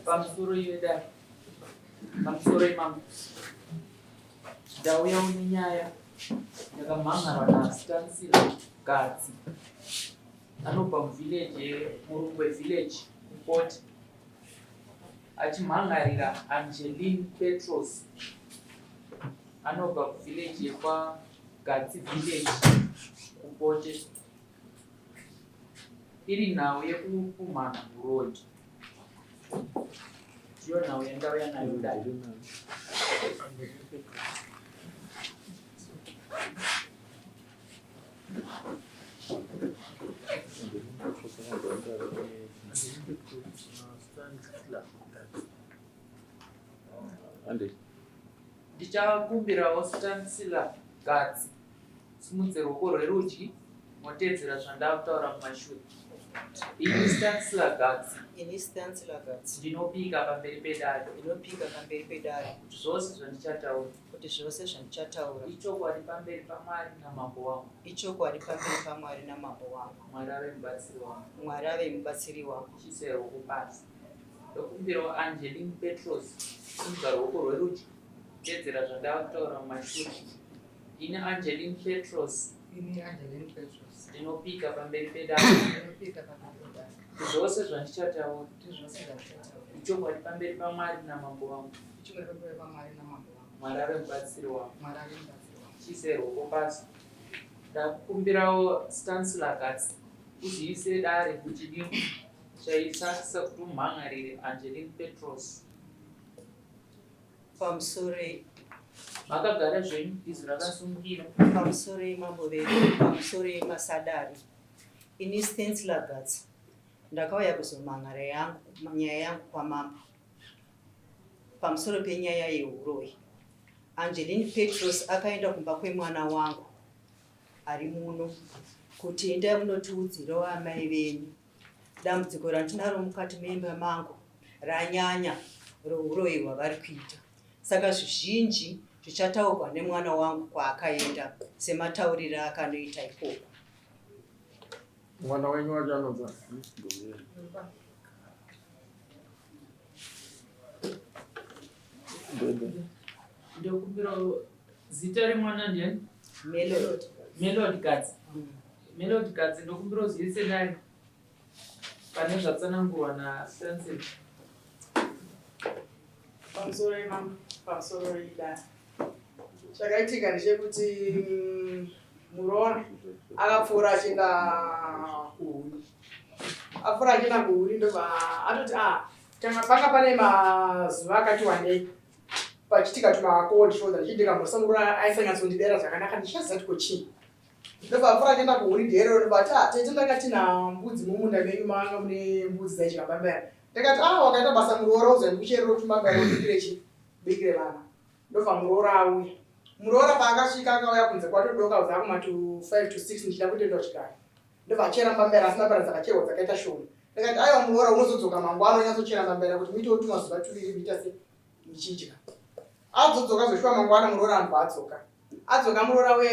Pamusoro ivedare, pamusoro imambo, ndauyawo nenyaya yakamhan'arwa naStansila Gatsi anobva muvillage yeMurungwe village kuPort achimhan'arira Angeline Petros anobva kuvillage yekwaGatsi village kuPote. Iri nhau yekupumhana huroyi ndiyo nhau yandauya nayo kudai. Ndichakumbirawo Stansila Gatsi Simudze ruoko rwerudyi moteedzera zvandakutaura mumashure. Ini Stanisla Gatsi. Ini Stanisla Gatsi. Ndinopika pamberi pedare. Ndinopika pamberi pedare. Kuti zvose zvandichataura. Kuti zvose zvandichataura. Ichokwadi pamberi paMwari namambo wangu. Ichokwadi pamberi paMwari namambo wangu. Mwari ave mubatsiri wangu. Mwari ave mubatsiri wangu. Chiise ruoko pasi. Ndokumbirawo Angeline Petros simudza ruoko rwerudyi teedzera zvandakutaura mumashure. Ini Angeline Petros. Ini Angeline Petros. Ndinopika pamberi pedare. Ndinopika pamberi pedare. Kuti zvose zvandichataura. Kuti zvose zvandichataura. Ichokwadi pamberi paMwari namambo wangu. Ichokwadi pamberi paMwari namambo wangu. Mwari ave mubatsiri wangu. Mwari ave mubatsiri wangu. Chiise ruoko pasi. Ndakukumbirawo Stansla Gatsi uzivise dare kuti dini chaisakisa kuti umhan'arire Angeline Petros. Pamusoroi. Makagara zvenyu izwi rakasungira. Pamusoroi mambo vedu, pamusoroi masadare. Ini Stencila Gatsi ndakauya kuzomhan'ara yangu nyaya yangu kwamambo pamusoro penyaya yehuroyi. Angeline Petros akaenda kumba kwemwana wangu ari muno kuti endai munotiudzirawo amai venyu Dambudziko randinaro mukati memba mangu ranyanya rouroyi hwavari kuita saka zvizhinji zvichataurwa nemwana wangu kwaakaenda semataurire aakanoita ikoko. Mwana wenyu wacho anonzi Ndokumbira zita remwana ndiani? Melody. Melody Gatsi. Melody Gatsi ndokumbira uzivise dare pane zvatsanangurwa naStanson. Pamusoro imama, pamusoro idare. Chakaitika ndechekuti muroora akapfuura achienda kuhuni. Apfuura achienda kuhuni ndobva atoti ah tanga panga pane mazuva akati wandei pachitika tumacold shoulder ndichiitika musamura aisanyatsondidera zvakanaka ndichaziva kuti ko chii ndobva apfuura achienda kuholiday iro ndobva ati ah tete ndakati na mbudzi mumunda menyu manga mune mbudzi dzaidya mbambera ndakati ah wakaita basa muroora uza ndikucherera tumbambera ubikire chi bikire vana ndobva muroora auya muroora paakasvika akauya kunze kwatodoka dzakuma to 5 to 6 ndichida kutoenda kuchigaro ndobva achera mbambera asi mbambera dzakacherwa dzakaita shoma ndakati aiwa muroora unozodzoka mangwana unyatsochera mbambera kuti muitewo tumazuva tuviri muita se muchidya adzodzoka zveshuwa mangwana muroora anobva adzoka adzoka muroora we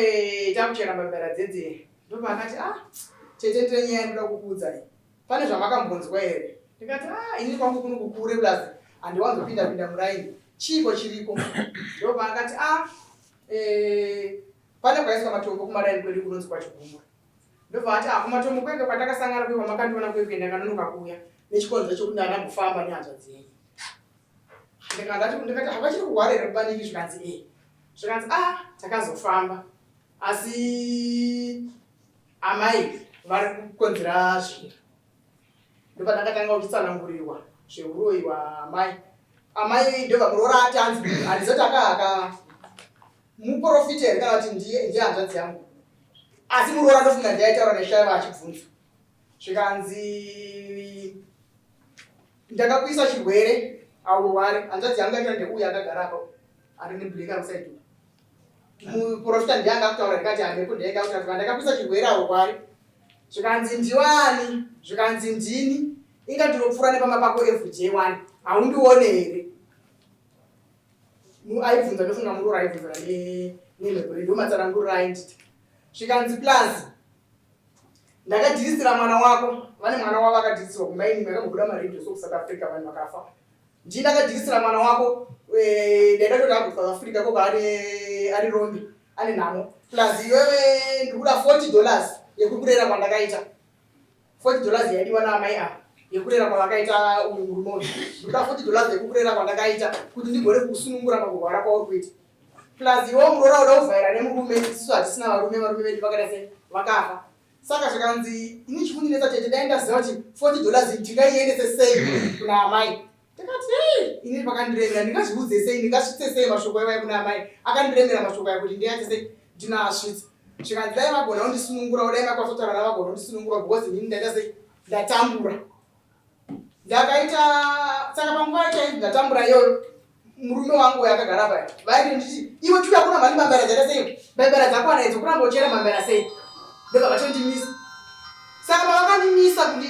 takuchera mbambera dzedze ndobva akati ah tete ndine nyaya yandinoda kukuudzai pane zvamakambonzwa here ndikati ah ini kwangu kuno kukure plus handiwanzopinda pinda muraini chiiko chiriko ndobva akati ah eh, pane kwaiswa matombo kumaraini kwedu kunonzi kwachigumwa ndobva ati ah kumatombo kwenge kwatakasangana kwe kwamakandiona kwekwe ndakanonoka kuuya nechikonzero chokuti ndandambofamba nehanzvadzi yenyu ndikandati ndikati havachiri kurwara here kubaniki zvikanzi e zvikanzi a ah, takazofamba asi amai vari kukonzera zvinhu ndopandakatanga kuchitsanangurirwa zveuroyi hwaamai amai ndobva muroora ati anzi handizoti akaaka muprofita here kana kuti ndiye ndiye hanzvadzi yangu asi muroora ndofunga ndiye aitaura neshaiva achibvunza zvikanzi ndakakuisa chirwere aurware hanzvadzi yangu yacho ndeuya akagara apa ari neblack outside muprofita ndiye anga kutaura ndikati handepo ndiye anga kutaura ndakakuisa chirwere aurware zvikanzi ndiwani zvikanzi ndini inga ndinopfuura nepamba pako everyday wani haundione here aibvunza ndofunga muroora aibvunzana nemhepo ndomatsananguriro aindita zvikanzi plus ndakadhirisira mwana wako vane mwana wavo akadhirisirwa kumba inini akambobuda maredhiyo so kusouth africa vanhu vakafa Ndii ndakajikisira mwana wako eh, ndaida kuti abve South Africa koko ari ari rombe ane nhamo plus iwewe ndikuda 40 dollars yekukurera kwandakaita 40 dollars yaidiwa naamai ava yekurera kwavakaita uyu murume uyu ndikuda 40 dollars yekukurera kwandakaita kuti ndigone kukusunungura pakurwara kwauri kuita plus iwewe muroora uda kuvhaira nemurume isusu hatisina varume varume vedu vakaita sei vakafa saka zvikanzi ini chikundinetsa tete dai ndaziva kuti 40 dollars ndingaiendese sei kuna amai ndikati ei ini pakandiremera ndingazviudze sei ndingasvitse sei mashoko iwayo kuna amai akandiremera mashoko ayo kuti ndiaite sei ndinoasvitsa zvikanzi dai vagona kundisunungura dai makwanisa kutaura navagona kundisunungura because inini ndaita sei ndatambura ndakaita saka panguva yacho yainzi ndatambura iyoyo murume wangu uyo akagara paya vaiti nditi iwe chiuya kuna mhani mambera dzaita sei mbambera dzakwana idzo kuramba uchera mambera sei ndobva vatondimisa saka pavakandimisa kuti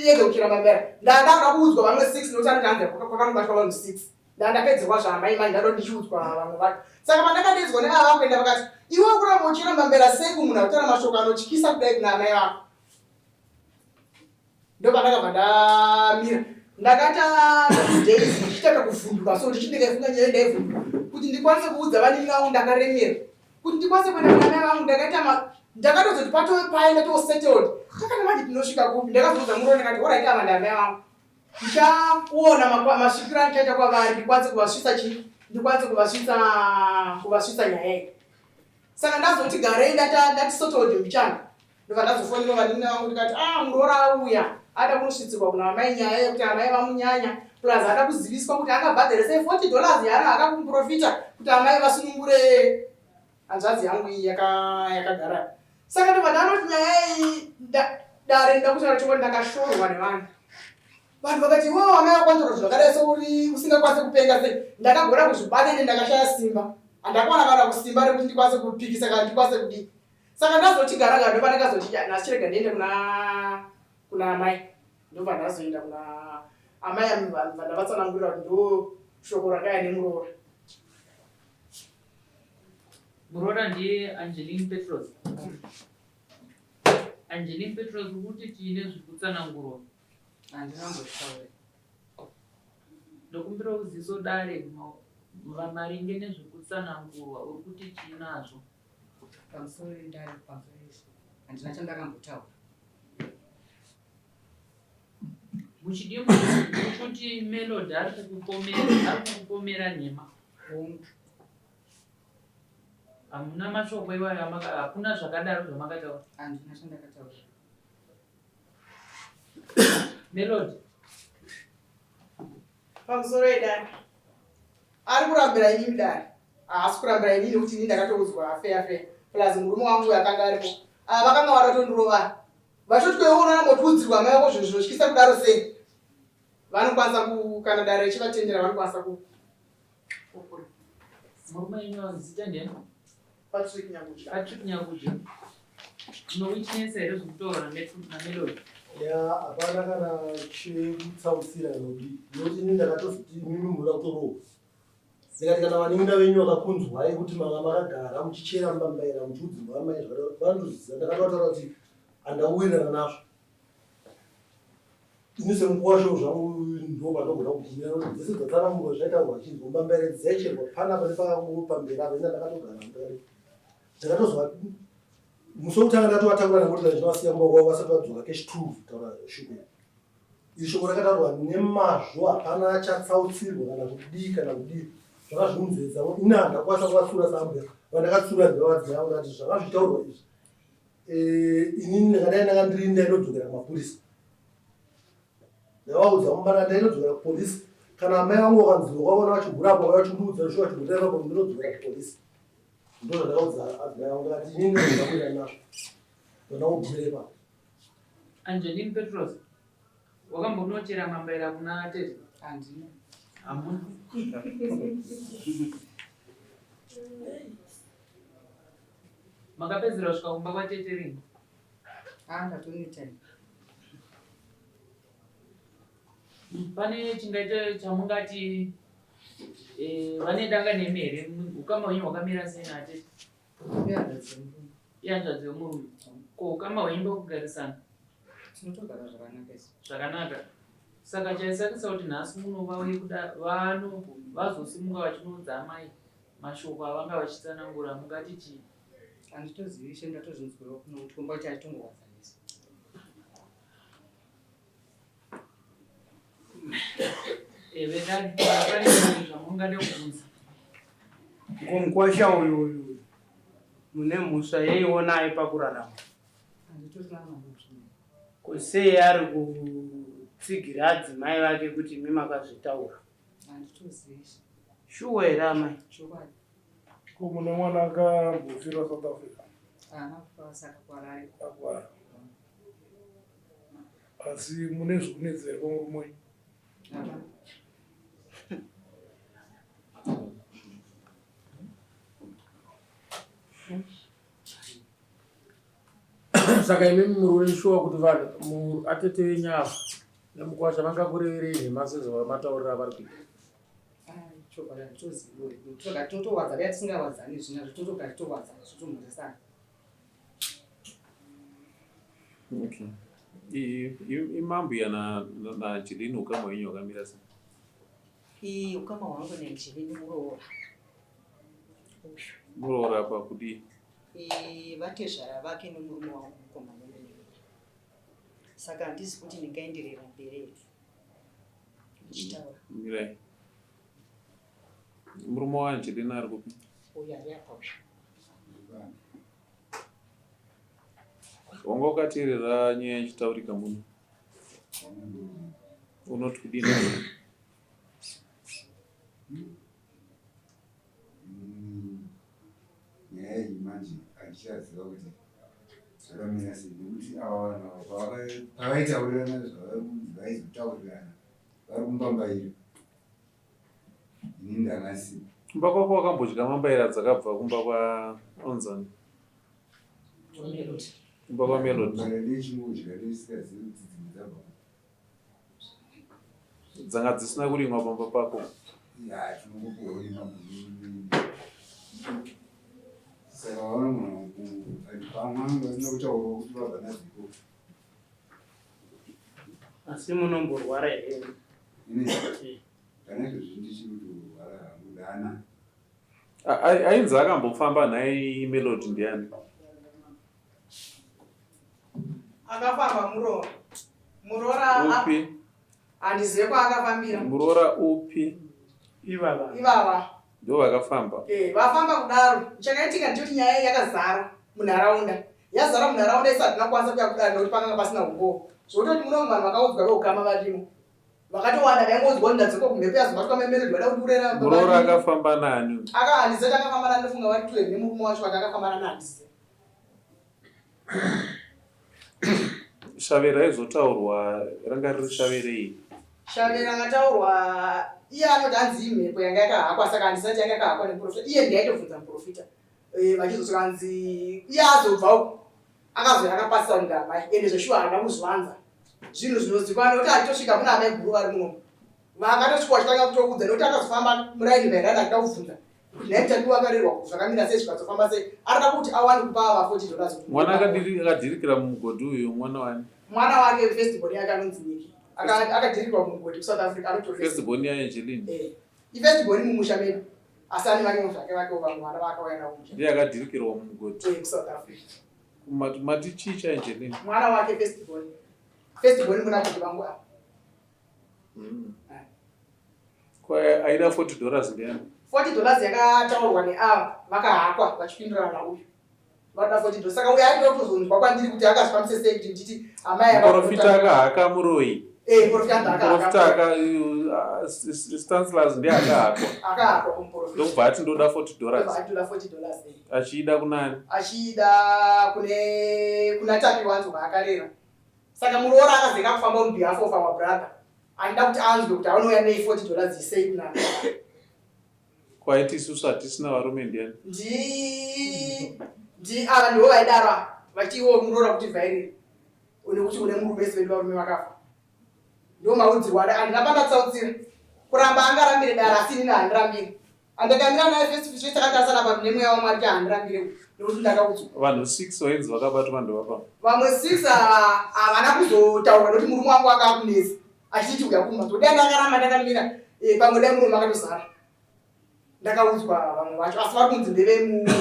ndirege kuchera mambera ndanda kuda kuudzwa vamwe six nokuti anoti hanzi kwakanobatwa vanhu six ndandapedzerwa zvaamai manje ndado ndichiudzwa vamwe vacho saka pandakadedzwa neava vakuenda vakati iwe kuramba uchera mambera sei kumunhu akutaura mashoko anotyisa kudai kuna amai vako Ndopandakabva ndamira ndakaita days ndichiita kakuvhunduka so ndichiti ndikaifunga nyaya ndaivhunduka kuti ndikwanise kuudza vanin'ina vangu ndakaremera kuti ndikwanise kuenda kuna mai vangu ndakaita ma ndakatozoti patove paye ndatoo settled takati manje tinosvika kupi ndakazoudza murume ndakati horaiti ava ndamai vangu ndichaona masvikiro andichaita kwavari ndikwanise kuvasvitsa chii ndikwanise kuvasvitsa kuvasvitsa nyaya iyi saka ndazoti garei ndati settled mbichana Ndobva ndazofonera vanin'ina vangu ndikati ah muroora auya ada kunosvitsirwa kuna amai nyaya yekuti amai vamunyanya plus ada kuziviswa kuti angabhadhare sei 40 dollars yaana akakumuprofita kuti amai vasunungure hanzvadzi yangu iyi yakagara saka ndobva ndanoti nyaya iyi dare nda kutaura chokwadi ndakashorwa nevanhu vanhu vakati iwewe amai vakwanzora zvakadai souri usingakwanise kupenga sei ndakagona kuzvibata ende ndakashaya simba handakwana kana kusimba rekuti ndikwanise kupikisa kana ndikwanise kudii saka ndazoti gara gara ndobva ndakazoti nhasi chirega ndiende kuna kuna amai ndobva ndazoenda kuna amai bva ndavatsanangurira kuti ndo shoko rakaya nemuroora muroora ndiye angeline petros angeline petros kuti tiine zvekutsanangurwa handinambotaure ndokumbira kuziso dare maringe nezvekutsanangurwa uri kuti chiinazvo pamusoro endare pamusoro yese handina chandakambotaura muchidimbu kuti melody ari kukupomera nhema hongu hamuna mashoko iwayo hakuna zvakadaro zvamakataura handina chandakataura melody pamusoro edare ari kurambira inini dare haasi kurambira inini nekuti inini ndakatoudzwa feya feya plus murume wangu uyo akanga aripo ava vakanga vadatondirova vachoti kwewe unorambotiudzirwa amai vako zvinhu zvinotyisa kudaro sei vanokwanisa kana dare richivatendera vanokwanisa kupupura murume wenyu zita ndiyani patrick nyakudya patrick nyakudya unowitnessa here zvekutaura namelody ya hapana kana chekutsautsira nodi nokuti ini ndakatozoti imimi munoda kutorohwa ndikati kana vanin'ina venyu vakakunzwai kuti manga makagara muchichera mbambaira muchiudzirwa amai zvakadaro vanotozviziva ndakatovatora kuti handauwirirana nazvo ini semukuwasho zvangu ndo pandogona kugumira nokuti dzese dzatsanangurwa zvaitaurwa chinzwa mbambaira idzi dzaicherwa panapa nepakangu pamberi apa ina ndakatogara ndakatozwa musi wekutanga ndatovatakura nekuti ndinovasiya kumba kwavo vasati vadzoka kechi two kutaura shoko iri iri shoko rakataurwa nemazvo hapana achatsautsirwa kana kudii kana kudii zvakazviunzedza ini handakwanisa kuvatsiura saambuya vandakatsiura ndivavadzimai vangu ndati zvakazvitaurwa izvi eh, inini ndingadai ndanga ndiri ndainodzokera kumapurisa ndavaudza mumba ndainodzokera kupolisi kana amai vangu vakanziwa kwavona vachigura apo vauya vachindiudza shuwa chigutira ipapo ndinodzokera kupolisi ndozvandakaudza adzimai vangu ndakati inini ndakuenda nazvo ndandakugumira ipapo angeline petros wakambonochera mambaira kuna tete handina hamuna makapedzera kusvika kumba kwatete rini a ndatoneta pane chingaite chamungati eh, vane danga nemi here ukama hwenyu hwakamira sei natete ihanzvadzi yemurume ihanzvadzi yomurume ko ukama hwenyu pakugarisana tinotogara zvakanaka isu zvakanaka Saka chaisakisa kuti nhasi muno vauye kuda vano vazosimuka vachinoudza amai mashoko avanga vachitsanangura mungati chii? Handitozivi ishe ndatozvinzwirawo kuno kuti kumba kuti aitongowadzanisa. Vedare pane zvimwe zvamungade kubvunza? Ko mukwasha uyu uyu mune mhosva yeiwo naye pakurarama? Ko sei ari kutsigira adzimai vake kuti imi makazvitaura? Shuwa here amai? Ko mune mwana akambofira South Africa? Akwara. Asi mune zvikunetsa here pamurume wenyu? Saka imimi muri shuwa kuti vanhu atete venyu ava nemukwasha vangakureverei nhema sezvamataurira avari kuita? Chokwadi handitozivi toga totowadzana yatisingawadzani zvinazvo totoga titowadzana zvotomhoresana. Okay. Imambuya naJilini ukama hwenyu hwakamira sei? Iyi ukama hwangu naJilini muroora. Uyu. Muroora apa kudii? Vatezvara vake nemurume wangu mukoma nemunin'ina. Saka handizi kuti ndingaenderera mberi here ndichitaura. Mirai. Murume waAngelina ari kupi? Uyu ari apa uyu. Wanga wakateerera nyaya ichitaurika muno. Unoti kudini? Nyaya iyi manje handichaziva kuti zvakamira sei nekuti ava vanhu ava pavaitaurirana zvavari kunzi vaizotaurirana vari kumbambaira ini ndangasi Kumba kwako wakambodya mambaira dzakabva kumba kwaonzani? Kumba kwaMelody. Mbambaira ndechingodya ndisingazivi kuti dzimwe dzabva kupi. Dzanga dzisina kurimwa pamba pako. Ya tinongopiwa kurima saka vanogona pamwe vanenge vasina kutaurawo kuti vabva nadzo ikoko. Asi munomborwara here? Ini kana izvozvi ndichiri kutorwara hangu ndana. Ainzi akambofamba nhai Melody ndiani? Akafamba muroora. Muroora Upi? Handizive kwaakafambira. Muroora upi? Ivava. Ivava. Ndivo vakafamba. Eh, vafamba kudaro. Chakaitika ndechekuti nyaya iyi yakazara munharaunda. Yazara munharaunda isu hatina kukwanisa kuya kudare nekuti pakanga pasina umboo. Zvekutoti muno vanhu vakaudzwa veukama varimo. Vakatowanda vaingoudzwa kuti ndadzoka kumhepo yazobatwa mai Melody vada kundiuraya. Muroora akafamba nani? Aka handizive kuti akafamba nani ndofunga vari two nemurume wacho vati akafamba nani handizive. Shave raizotaurwa ranga riri shave rei? Shave rakataurwa iye anoti hanzi imhepo yanga yakahakwa saka handisati yanga yakahakwa nemuprofita iye ndiye aitobvunza muprofita eh, vachizosvika hanzi iye azobva uko akazouya akapasisa kunge amai ende zveshuwa haana kuzvivanza zvinhu zvinozikanwa nekuti achitosvika kuna amai guru vari muno vakatosvika vachitanga kutoudza nekuti akazofamba muraini mairani achida kubvunza kuti nhai Tadiwa akarerwa zvakamira sei zvikazofamba sei arida kuti awane kupa ava 40 dollars mwana akadhirikira mumugodhi uyu mwana wani mwana wake first born yake anonzi Niki akadhirikirwa mumugodhi kuSouth Africa anoto first born yaAngeline eh ifirst born mumusha medu asi ane vake zvake vake vamwe vana vaakauya navo musha ndiye akadhirikirwa mumugodhi eh kuSouth Africa mati chii chaAngeline mwana wake first born first born kuna kuti vangu ava Aida 40 dollars ndiani? 40 dollars yakataurwa neava vakahakwa vachipindurana nauyu vanoda 40 dollars saka uyo aida kutozonzwa kwandiri kuti akazvifambise sei kuti nditi amai muprofita akahaka muroyi eh muprofita akahaka aka Stanislas ndiye akahakwa akahakwa kumuprofita ndokubva ati ndoda 40 dollars ati ndoda 40 dollars eh achiida kunani achiida kune kuna Tapiwanzwa akarera Saka muroora akazeka kufamba on behalf of our brother. Anoda kuti anzwe kuti anouya nei 40 dollars isei kuna Kwaiti isusu hatisina varume ndiani? Ndi ndi ava ndivo vaidaro ava vachiti iwo muroora kuti vhairira nekuti une murume isi vedu varume vakafa. Ndiwo maudzirwo ada handina pandatsautsira kuramba angarambire dare asi inini handirambire. Andakamira naye face to face takatarisana pa nemweya waMwari kuti handirambire nekuti ndakaudzwa. Vanhu 6 vainzi vakabatwa ndovapa. Vamwe 6 ava havana kuzotaura nekuti murume wangu anga akunetsa. Achiti uya kumba. Dai ndakaramba ndakamira eh, pamwe dai murume akatozara. Ndakaudzwa vamwe vacho asi vari kunzi ndevemunhu.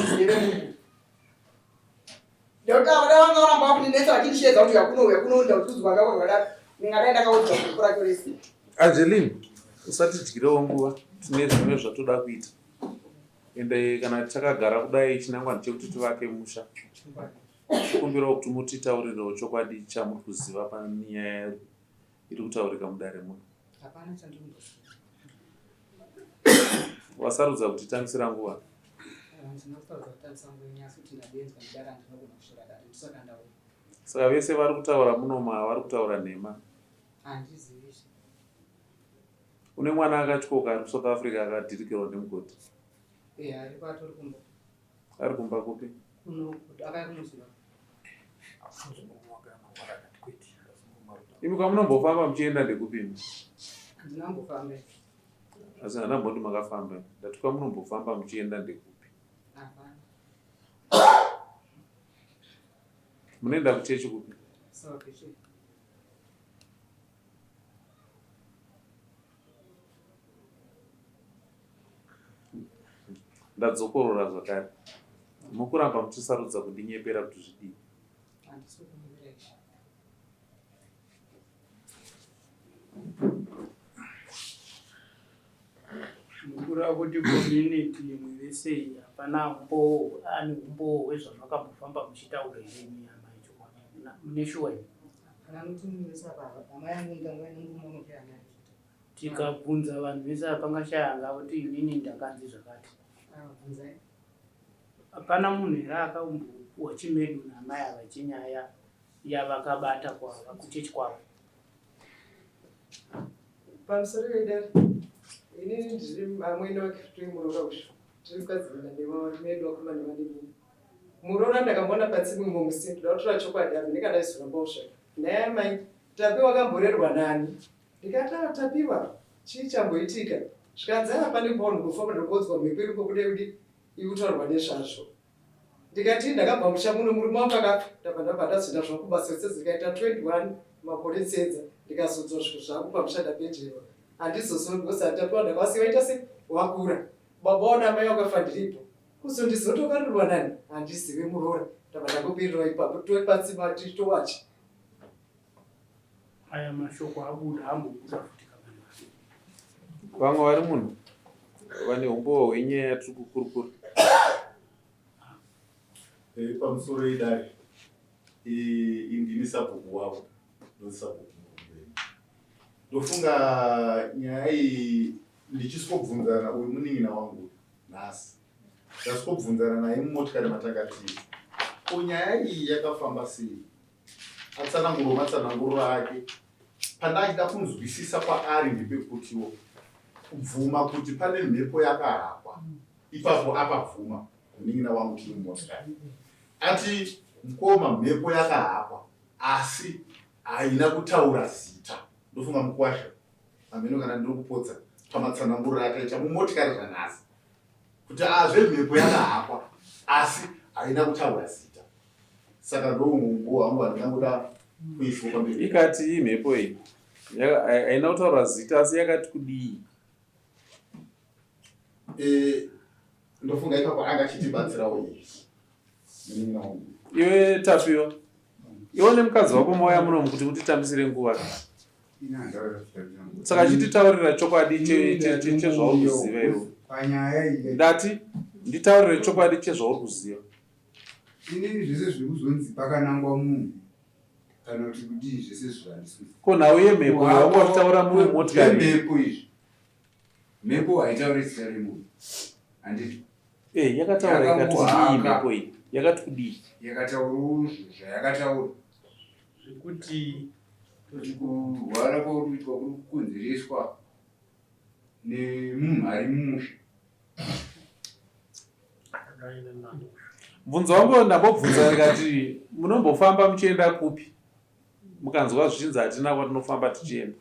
Ndekuti ava dai vanga varamba vakundinetsa vachindisheedza kuti uya kuno uya kuno ndaudzwa ndakadaro ndingadai ndakaudzwa gurupu racho rese. Angeline, usatidyirewo nguva tine zvimwe zvatoda kuita. Ende kana takagara kudai chinangwa ndechekuti tivake musha. Tikumbirawo kuti mutitaurirewo chokwadi chamuri kuziva panyaya iri kutaurika mudare muno. Hapana chandinoziva. Wasarudza kutitambisira nguva? Handina kusarudza kutambisa nguva ini asi kuti ndadenzwa nedare handina kugona kusvora dare ndosaka ndauya. Saka vese vari kutaura muno vari kutaura nhema? Handizivi izvi. Une mwana akatyoka ari kuSouth Africa akadhirikirwa nemugodhi? Eh, ariko atori kumba. Ari kumba kupi? Kuno akauya kunoziva. Imi kwamunombofamba muchienda ndekupi imi? Handina kumbofamba. Asi handina kumboti makafamba. Ndati kwamunombofamba muchienda ndekupi? Hapana. Munoenda kuchechi kupi? Salvation. Ndadzokorora zvakare. Mukuramba muchisarudza kundinyepera kuti zvidii? Mukureva kuti community imwe vese iyi hapana umbowo ane umbowo hwezvamakambofamba muchitaura here imi amai chokwadi mune shuwa here? Tikabvunza vanhu vese ava pangashaya angavoti inini ndakanzi zvakati. Hapana munhu here akambopuwa chimedu naamai ava chenyaya yavakabata kwava kuchechi kwavo? Pamusoro vedare, inini ndiri amwene wake tiri muroora uyu, tiri kugadzirana nemedu vakomana vanenini. Muroora ndakamuona patsimwe mumwe musi, ndoda kutora chokwadi apa ndikada izoramba usvaka. Nhai amai, Tapiwa wakamborerwa nani? Ndikati ah Tapiwa, chii chamboitika? Zvikanzi ah pane paunhu kufamba ndokuodzwa mhepo iri kudai kudi ikutaurwa nezvazvo. Ndikati ndakabva musha muno murume wangu akafa ndabva ndabva ndazoenda zvangu kubasa sezvikaita 21 makore tsedza ndikazodzwa zvinhu zvangu pamusha ndapenjerwa. Handizozivi because Tapiwa ndakavasiya vaita se wakura. Baba wana amai wakafa ndiripo. Kuzondizotokarirwa nani handizive muroora ndabva ndangopererawo ipapo topatsima towacha. Aya mashoko abuda ambobuda futi kamani. Vamwe vari munhu vane umbowo hwenyaya yatiri kukurukura. Eh, pamusoro idare indini sabhuku wavo ndonzi sabhuku Murumbeni. Ndofunga nyaya iyi ndichiswobvunzana uyu munin'ina wangu nhasi ndaswobvunzana naye mumotikari matanga tiri ko nyaya iyi yakafamba sei atsananguro matsananguriro ake pandachida kunzwisisa kwaari ndepekutiwo kubvuma kuti pane mhepo yakahakwa ipapo apabvuma munin'ina wangu tiri mumotikari ati mukoma mhepo yakahakwa asi haina kutaura zita ndofunga mukwasha hameno kana ndiri kupotsa pamatsananguriro akaita mumotikari zvanhasi kuti azve mhepo yakahakwa asi haina kutaura zita saka ndoumbo hangu handingangoda kuiswa pamberi ikati imhepo iyi haina kutaura zita asi yakati kudii eh, ndofunga ipapo anga achitibatsirawo iwe Tapiwa iwe nemukadzi wako mauya munomu kuti mutitambisire nguva saka chititaurira chokwadi chezvauri kuziva iwe ndati nditaurire chokwadi chezvauri kuziva inini zvese zviri kuzonzi pakanangwa munhu kana kuti kudii zvese izvo handisi ko nhau yemhepo yawanga uchitaura muri motikari mhepo izvi Mhepo haitauri zita remunhu. Handiti? Eh, yakataura ikati kudii mhepo iyi? Yakati kudii? Yakataura zvayakataura. Zvekuti kuti kurwara kwauri kuitwa kuri kukonzereswa nemunhu ari mumusha. Mubvunzo wangu ndambobvunza ndikati munombofamba muchienda kupi? Mukanzwa zvichinzi hatina kwatinofamba tichienda.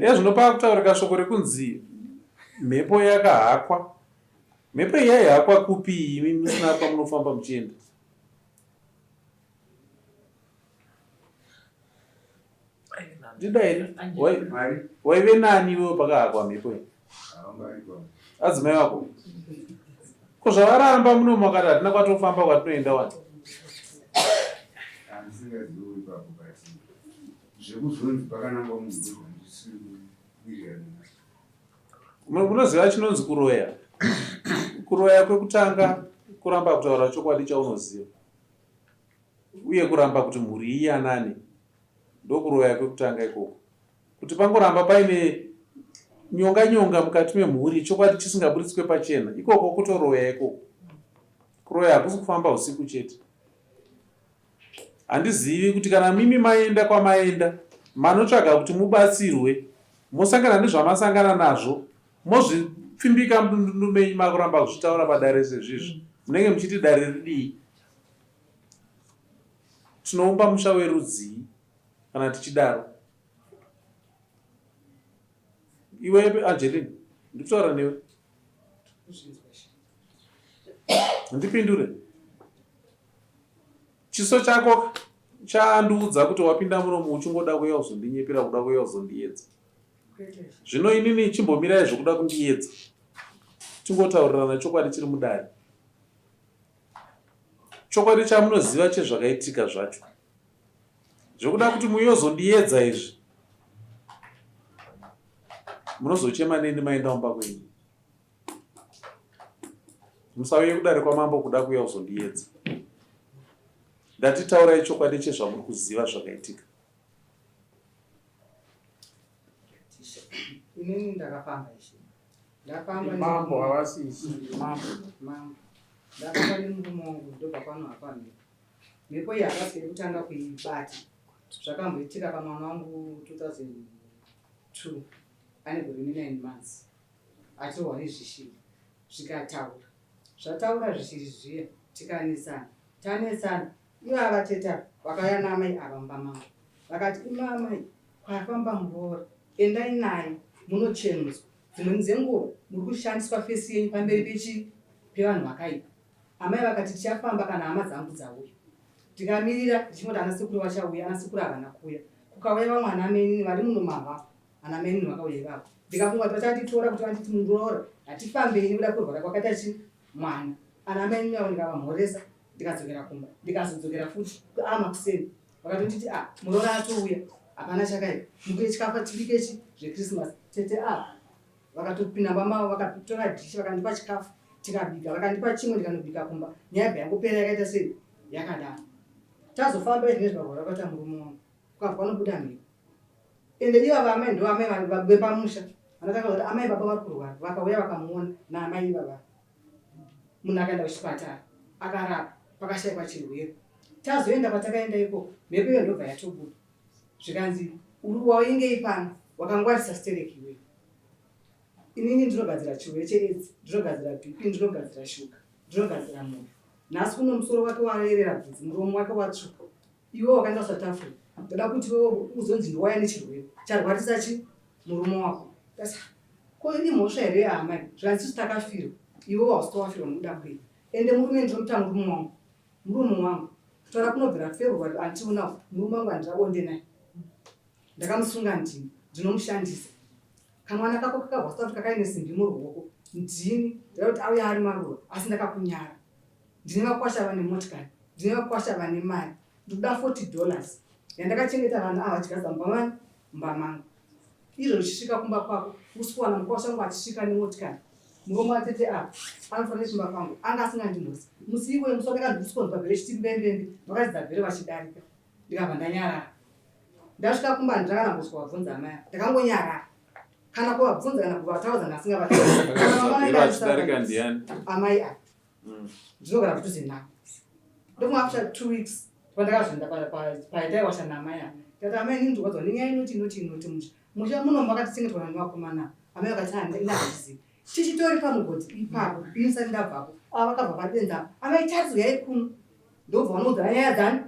Ezvino pakutaurika shoko rekunzi mhepo yakahakwa. Mhepo iyi yaihakwa kupi imi musina kwamunofamba muchienda? Ndidaire. Waive nani iwewe pakahakwa mhepo iyi? Adzimai vako. Ko zvavaramba muno makati hatina kwatofamba kwatinoenda wani. Handisingazivi ipapo but zvekuzonzi pakanangwa munhu ndozvandisiri kuwirirana nazvo. Munoziva chinonzi kuroya? Kuroya kwekutanga kuramba kutaura chokwadi chaunoziva uye kuramba kuti mhuri iyanane ndokuroya kwekutanga ikoko. Kuti pangoramba paine nyonga nyonga mukati memhuri chokwadi chisingaburitswe pachena ikoko kutoroya ikoko. Kuroya hakusi kufamba usiku chete. Handizivi kuti kana mimi maenda kwamaenda manotsvaga kuti mubatsirwe mosangana nezvamasangana nazvo mozvipfimbika mudundundu menyu makuramba kuzvitaura padare sezvizvi munenge muchiti dare ridii tinoumba musha werudzii kana tichidaro iwe Angeline ndikutaura newe ndipindure Chiso chako chandiudza kuti wapinda munomu uchingoda kuuya kuzondinyepera kuda kuuya kuzondiedza. Zvino inini chimbomirai zvekuda kundiedza. Tingotaurirana chokwadi chiri mudare. Chokwadi chamunoziva chezvakaitika zvacho. Zvekuda kuti muyozondiedza izvi. Munozochema neni maenda kumba kwenyu. Musauye kudare kwamambo kuda kuuya kuzondiedza. Ndati taurai chokwadi chezvamuri kuziva zvakaitika. Inini ndakafamba ishe. Ndafamba mambo havasi ishe. Mambo. Mambo. Ndafamba nemurume wangu ndobva pano hapa mhepo. Mhepo iyi hakasi yekutanga kuibata. Zvakamboitika pamwana wangu 2002 ane gore ne 9 months. Achirohwa nezvishiri zvikataura. Zvataura zvishiri zviya tikanetsana. Tanetsana ivava tete ava vakauya naamai ava mumba mangu vakati imi amai kwafamba muroora endai naye munochenutswa dzimweni dzenguva muri kushandiswa fesi yenyu pamberi pechii pevanhu vakaipa. Amai vakati tichafamba kana hama dzangu dzauya. Tikamirira tichingoti ana sekuru vachauya ana sekuru havana kuuya. Kukauya vamwe ana mainini vari muno mava Ana mainini vakauya ivavo ndikafunga kuti vachanditora kuti vanditi muroora hatifambei nekuda kurwara kwakaita chi mwana. Ana mainini avo ndikavamhoresa ndikadzokera kumba ndikazodzokera futi amakuseni vakatonditi a ah, muroora atouya hapana chakaipa mukuye chikafa tibike chi zvechristmas tete a ah, vakatopinda mba mavo vakatora dhishi vakandipa chikafu tikabika vakandipa chimwe ndikanobika kumba nyaya bva yangopera yakaita sei yakadaro tazofamba izvinezvi parwara kwakaita murume wangu kukabva kwanobuda mhepo Ende ivava amai ndo amai vepamusha vanotanga kuti amai baba vari kurwara vakauya vakamuona naamai ivava munhu akaenda kuchipatara akarapa pakashaikwa chirwere tazoenda kwatakaenda ikoko mhepo iyo ndobva yatobuda zvikanzi uri waingei pano wakangwarisa stereki iwewe inini ndinogadzira chirwere cheaids ndinogadzira bp ndinogadzira shuga ndinogadzira mwoyo nhasi kuno musoro wake warerera bvudzi muromo wake watsvuka Iwe wakaenda kuSouth Africa ndoda kuti iwewe uzonzi ndiwaya nechirwere charwarisa chi murume wako. Ndati ko imhosva here yaamai zvikanzi isusu takafirwa iwe hausati wafirwa nokuda kwei ende murume ndinomuta murume wangu murume wangu kutaura kunobvira February until now murume wangu handina bonde naye ndakamusunga ndini ndinomushandisa kamwana kako kakabva South Africa kaine simbi muruoko ndini ndida kuti auya ari maruva asi ndakakunyara Ndine vakwasha vane motikari, ndine vakwasha vane mari. Ndikuda 40 dollars yandakachengeta vana ava vachigadza mumba mani mumba mangu. Izvo ndichisvika kumba kwako usi kuwana mukwasha wangu achisvika nemotikari. Murume watete ava anofanira kumba kwangu anga asingandimhosi. Musi iwoyo musi wandakandiswa pabhere chiti mbembembe vakaridza bhere vachidarika ndikabva ndanyarara. Ndasvika kumba handina kana kumbosvika vabvunza amai ava ndakangonyarara. Kana kuvabvunza kana kuvataudza ndasingavataudza. Amai ava Ndinogara padhuze navo. Ndofunga after two weeks pandakazoenda paitaiwasha naamai ava. Ndikati amai inini ndorwadziwa nenyaya inoti inoti inoti musha. Musha muno makachengetwa nevakomana ava. Amai vakati ah ini handizivi. Tichitori pamugodhi ipapo ini ndisati ndabvapo ava vakabva padenza amai Charles uyai kuno. Ndobva vanoudzana nyaya dzani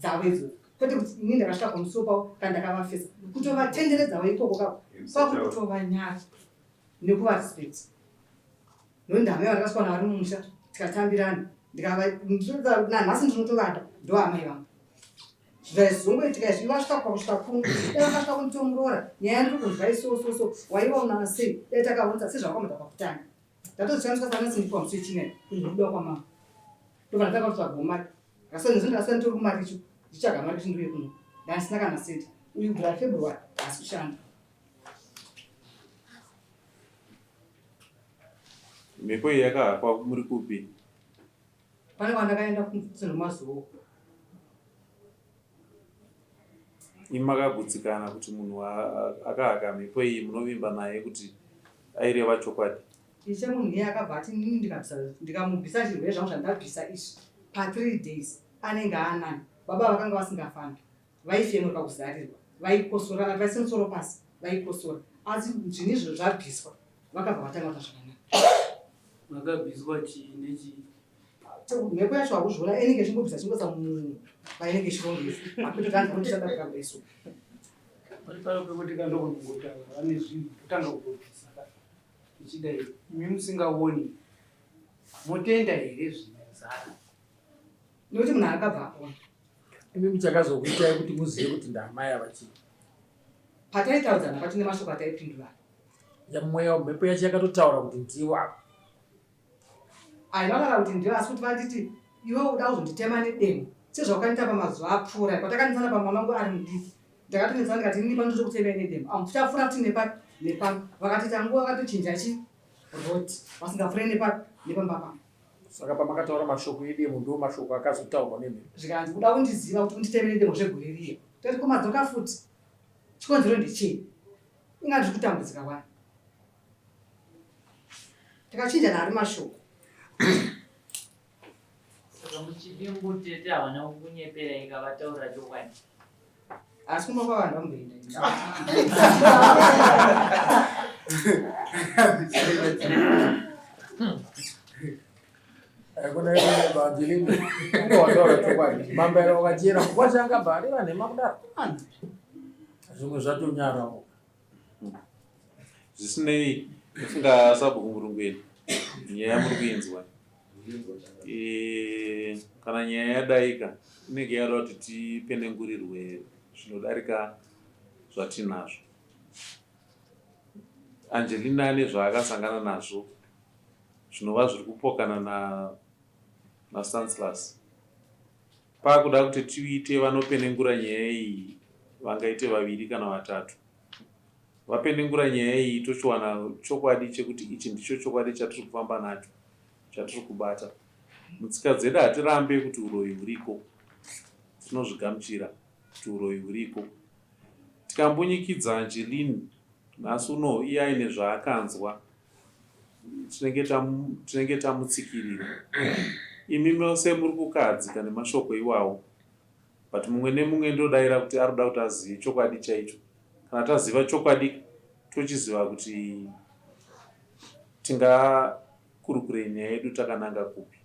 dzavo idzodzo. Kwete kuti ini ndakasvika pamusuwo pavo kana ndakavafesa. Kutovatenderedzawo ikoko kako kwakutovanyara nekuvarespect. Ndondi amai vandakaswana vari mumusha tikatambirana ndikava nanhasi ndinotovada ndo amai vangu. Zvaizongoitika izvi vasvika kwakusvika kuno dai vakasvika kunitomuroora nyaya yandiri kunzwa isososo waivaona sei dai takaunza sezvakamuta pakutanga ndatozvishandiswa sanasindikwa musi wechina kuti ndikuda kwamama ndobva ndatanga kutsvaga mari ndakasana nditori kumari icho ndichitsvaga mari kuti ndiuye kuno ndandisina kana senti uyu kubvira february haasi kushanda Mhepo iyi yakahakwa muri kupi? Pane kwandakaenda kumazuva. Imi makagutsikana kuti munhu akahaka mhepo iyi munovimba naye kuti aireva chokwadi? Ishe munhu iye akabva ati inini ndikabvisa ndikamubvisa zvirwere zvangu zvandabvisa izvi pa 3 days anenge anani. Baba vakanga vasingafambi. Vaifemuka kuzarirwa, vaikosora, vati vaise musoro pasi, vaikosora. Asi zvinhu izvo zvabviswa, vakabva vatanga kuita zvakanaka. Makabviswa chii nechii? Mhepo yacho hauzviona, inenge ichingobvisa chingoisa munhu painenge ichirongesa. Hakuti vanhu vanotoshanda kudaro isu. Pari paro pekuti kana kungotaura vane zvinhu totanga kutobvisa ka tichidai imi musingaoni motenda here zvinezara nekuti munhu akabva apona Imi muchakazokuitai kuti muzive kuti ndaamai ava chii? Pataitaudzana pacho nemashoko ataipindurana. Mweya mhepo yacho yakatotaura kuti ndiwo ava. Haina kutaura kuti ndiwo asi kuti vanditi iwe uda kuzonditema nedemo sezvaukandiita pamazuva apfuura patakanetsana pamwana wangu ari mudiki ndakatonetsana ndikati inini pano ndotokutemai nedemo amuchapfuura futi nepapi nepano vakatoita nguva vakatochinja chi road vasingapfure nepapi nepamba pangu Saka pamakataura mashoko edemo ndo mashoko akazotaurwa nemhepo. Zvikanzi kuda kundiziva kuti unditemere demo zvegore riya. Tati ko madzoka futi. Chikonzero ndechei? Inga ndiri kutambudzika wani. Takachinjana ari mashoko. Saka muchidimbu tete havana kukunyeperai ka vataura chokwadi. Asi kumba kwavanhu vamboenda. Mambaira wakachera mukwasha angabva areva nhema kudaro zvimwe zvatonyarawo zvisinei ndofunga sabhuku murungweni nyaya muri kuinzwa e, kana nyaya yadaika inenge yada kuti tipenengurirwe zvinodarika zvatinazvo angelina ane zvaakasangana nazvo zvinova zviri kupokana nastanslas Pakuda kuti tiite vanopenengura nyaya iyi vangaite vaviri kana vatatu. Vapenengura nyaya iyi tochiwana chokwadi chekuti ichi ndicho chokwadi chatiri kufamba nacho, chatiri kubata. Mutsika dzedu hatirambe kuti huroyi huriko, tinozvigamuchira kuti huroyi huriko. Tikambunyikidza Angeline nhasi uno iye aine zvaakanzwa tinenge tamutsikirira. Imi mose muri kukahadzika nemashoko iwawo but mumwe nemumwe ndodaira kuti ari kuda kuti azive chokwadi chaicho. Kana taziva chokwadi tochiziva kuti tingakurukurei nyaya yedu takananga kupi.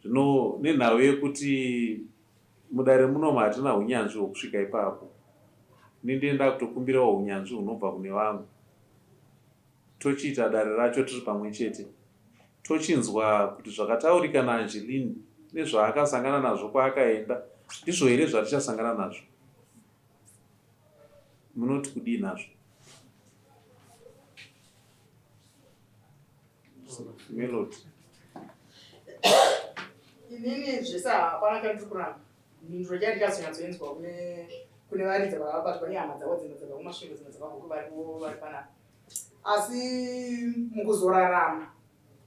Zvino nenhau yekuti Mudare munomu hatina hunyanzvi hwekusvika ipapo. Ini ndiye ndakutokumbirawo hunyanzvi hunobva kune vamwe. Tochiita dare racho tiri pamwe chete. Tochinzwa kuti zvakataurika naAngeline nezvaakasangana nazvo kwaakaenda ndizvo here zvatichasangana nazvo? Munoti kudii nazvo? Melody. Inini zvese hapana chandiri kuramba. Mhinduro chai ndichazonyatsoinzwa kune kune varidzi vakabatwa nehama dzavo dzimwe dzabva kumasvingo dzimwe dzabva kuku vari vari panapa. Asi mukuzorarama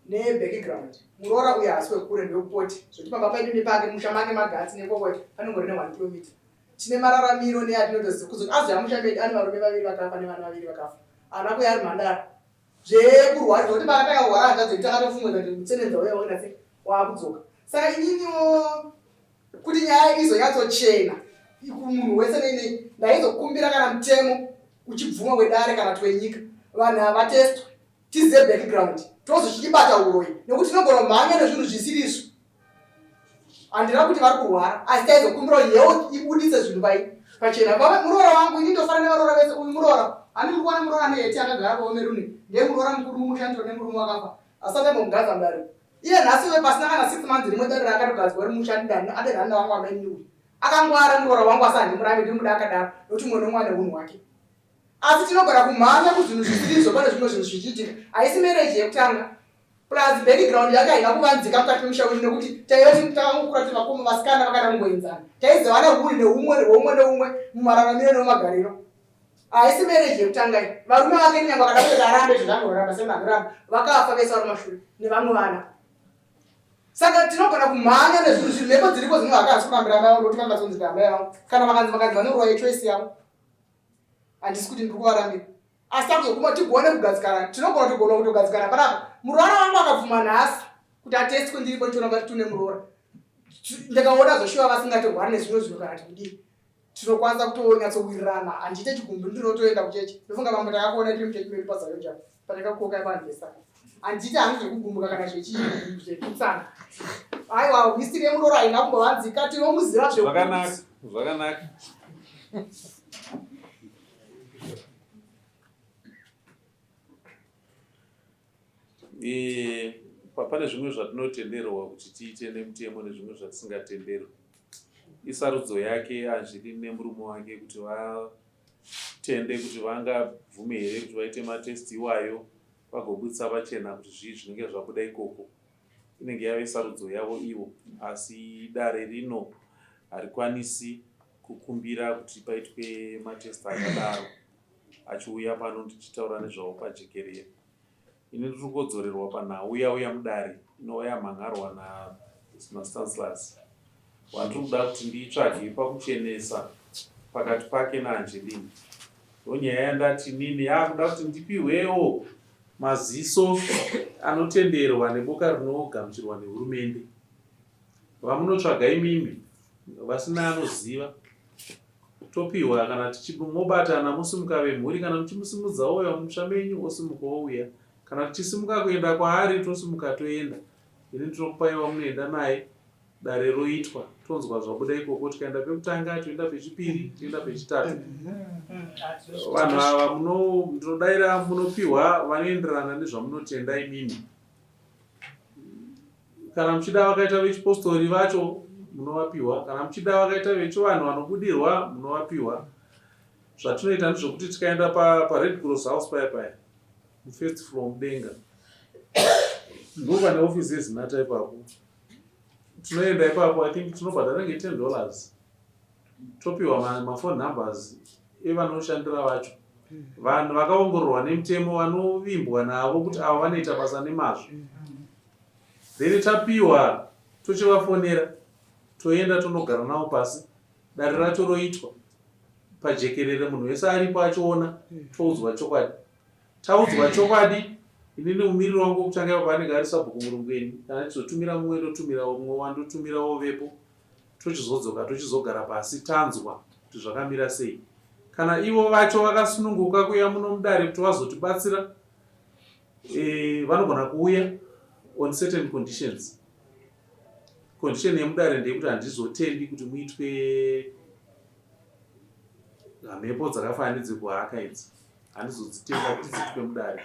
nebackground muroora uyo haasi wekure ndewekupoti zvekuti pamba pedu nepake musha make magatsi nekokoti panongori ne 1 kilometer tine mararamiro neatinotoziva kuzoti azoya musha medu ane varume vaviri vakafa nevana vaviri vakafa ana kuya ari mhandara zvekurwadza kuti pakatanga kurwara hanzvadzi yedu takatofunga kuti mutsenenza uya wakuita sei waakudzoka saka ininiwo kuti nyaya izonyatsochena kumunhu wese neinei ndaizokumbira kana mutemo uchibvuma wedare kana kuti wenyika vanhu havatestwe tizive background tozochibata uroyi nekuti tinogona kumhanya nezvinhu zvisiri izvo Handina kuti vari kurwara asi taizokumbirawo health ibudise zvinhu pai pachena. Baba muroora wangu ini ndofara nevaroora vese uyu muroora. Handi muri kuona muroora ane heti akagara paomerune ndiye muroora mukuru mumushandiro nemurume wakafa asati ambomugadza mudare. Iye nhasi uye pasina kana 6 months rimwe dare raakatogadzwa ri mushandi adenhani nawangu amainini uyu. Akangwara muroora wangu asi handimurambi ndinomuda akadaro nokuti mumwe nomwe ane unhu hwake. Asi tinogona kumhanya kuzvinhu zvisirizvo pane zvimwe zvinhu zvichiitika. Haisi marriage yekutanga. Plus background yake haina kuvanzika mukati memusha wedu nekuti taiva takangokura tiri vakoma vasikana vakada kungoenzana. Taizivana hunhu neumwe hweumwe neumwe mumararamiro nemumagariro. Haisi marriage yekutanga iyi. Varume vake nyangwe akada kuti arambe izvo zvangoramba semanoramba vakafa vese vari mashure nevamwe vana. Saka tinogona kumhanya nezvinhu zviri mhepo dziriko dzinova haka kurambira amai vangu nokuti vanga zonzi amai vangu kana vakanzi vakanzi vanorwa yechoice yavo. Handisi kuti ndiri kuvarambira. Asi takuzoguma tigone kugadzikana. Tinogona kutogona kutogadzikana panapa. Muroora wangu akabvuma nhasi kuti atestwe ndiripo ndichiona kuti tune muroora. Ndikaona zvoshuwa vasingatorwari nezvimwe zvinhu kana kuti kudii. Tinokwanisa kutonyatsowirirana. Handiite chigumbu ndinotoenda kuchechi. Ndofunga vamwe takakuona tiri muchechi medu paZayoja patakakoka vanhu vese. Handiite hangu zvekugumbuka kana zvechikutsana. Aiwa history yemuroora haina kumbovanzika tinomuziva zvakanaka zvakanaka. Eh, pane zvimwe zvatinotenderwa kuti tiite nemutemo nezvimwe zvatisingatenderwi. Isarudzo yake Angeline nemurume wake kuti vatende kuti vangabvume here kuti vaite matest iwayo vagobudisa pachena kuti zvii zvinenge zvabuda ikoko. Inenge yave sarudzo yavo ivo asi dare rino harikwanisi kukumbira kuti paitwe matest akadaro achiuya pano ndichitaura nezvawo pajekerere. Ini ndiri kodzorerwa panhau yauya mudare inova yamhan'arwa naStanislas wandiri kuda kuti nditsvage pakuchenesa pakati pake naAngeline. Ndonyaya yandati inini yakuda kuti ndipihwewo maziso anotenderwa neboka rinogamuchirwa nehurumende. Vamunotsvaga imimi vasina anoziva topihwa kana tichimobatana mosimuka vemhuri kana muchimusimudza ouya mumusha menyu osimuka ouya kana tichisimuka kuenda kwaari tosimuka toenda ini ndinokupai wamunoenda naye dare roitwa tonzwa zvabuda ikoko tikaenda pekutanga toenda pechipiri toenda pechitatu vanhu ava ndinodaira munopiwa vanoenderana nezvamunotenda imimi Kana muchida vakaita vechipostori vacho munovapiwa, kana muchida vakaita vechivanhu vanobudirwa munovapiwa. Zvatinoita ndezvekuti tikaenda paRed pa Cross House paya paya mufirst floor mudenga ndopane office yeZinata ipapo. Tinoenda ipapo I think tinobhadhara nge 10 dollars topiwa mafone numbers evanoshandira vacho vanhu vakaongororwa nemutemo vanovimbwa navo kuti ava vanoita basa nemazvo then tapiwa tochivafonera toenda tonogara navo pasi dare racho roitwa pajekerere munhu wese aripo achiona toudzwa chokwadi taudzwa chokwadi inini mumiriri wangu wekutanga ipapo anenge ari sabhuku murungweni kana tizotumira mumwe ndotumirawo mumwe wandotumirawo vepo tochizodzoka tochizogara pasi tanzwa kuti zvakamira sei. Kana ivo vacho vakasununguka kuuya muno mudare kuti vazotibatsira e, vanogona kuuya on certain conditions. Condition yemudare ndeyekuti handizotendi kuti muitwe mhepo dzakafanana nedzekuhaka idzi, handizodzitenda kuti dziitwe mudare.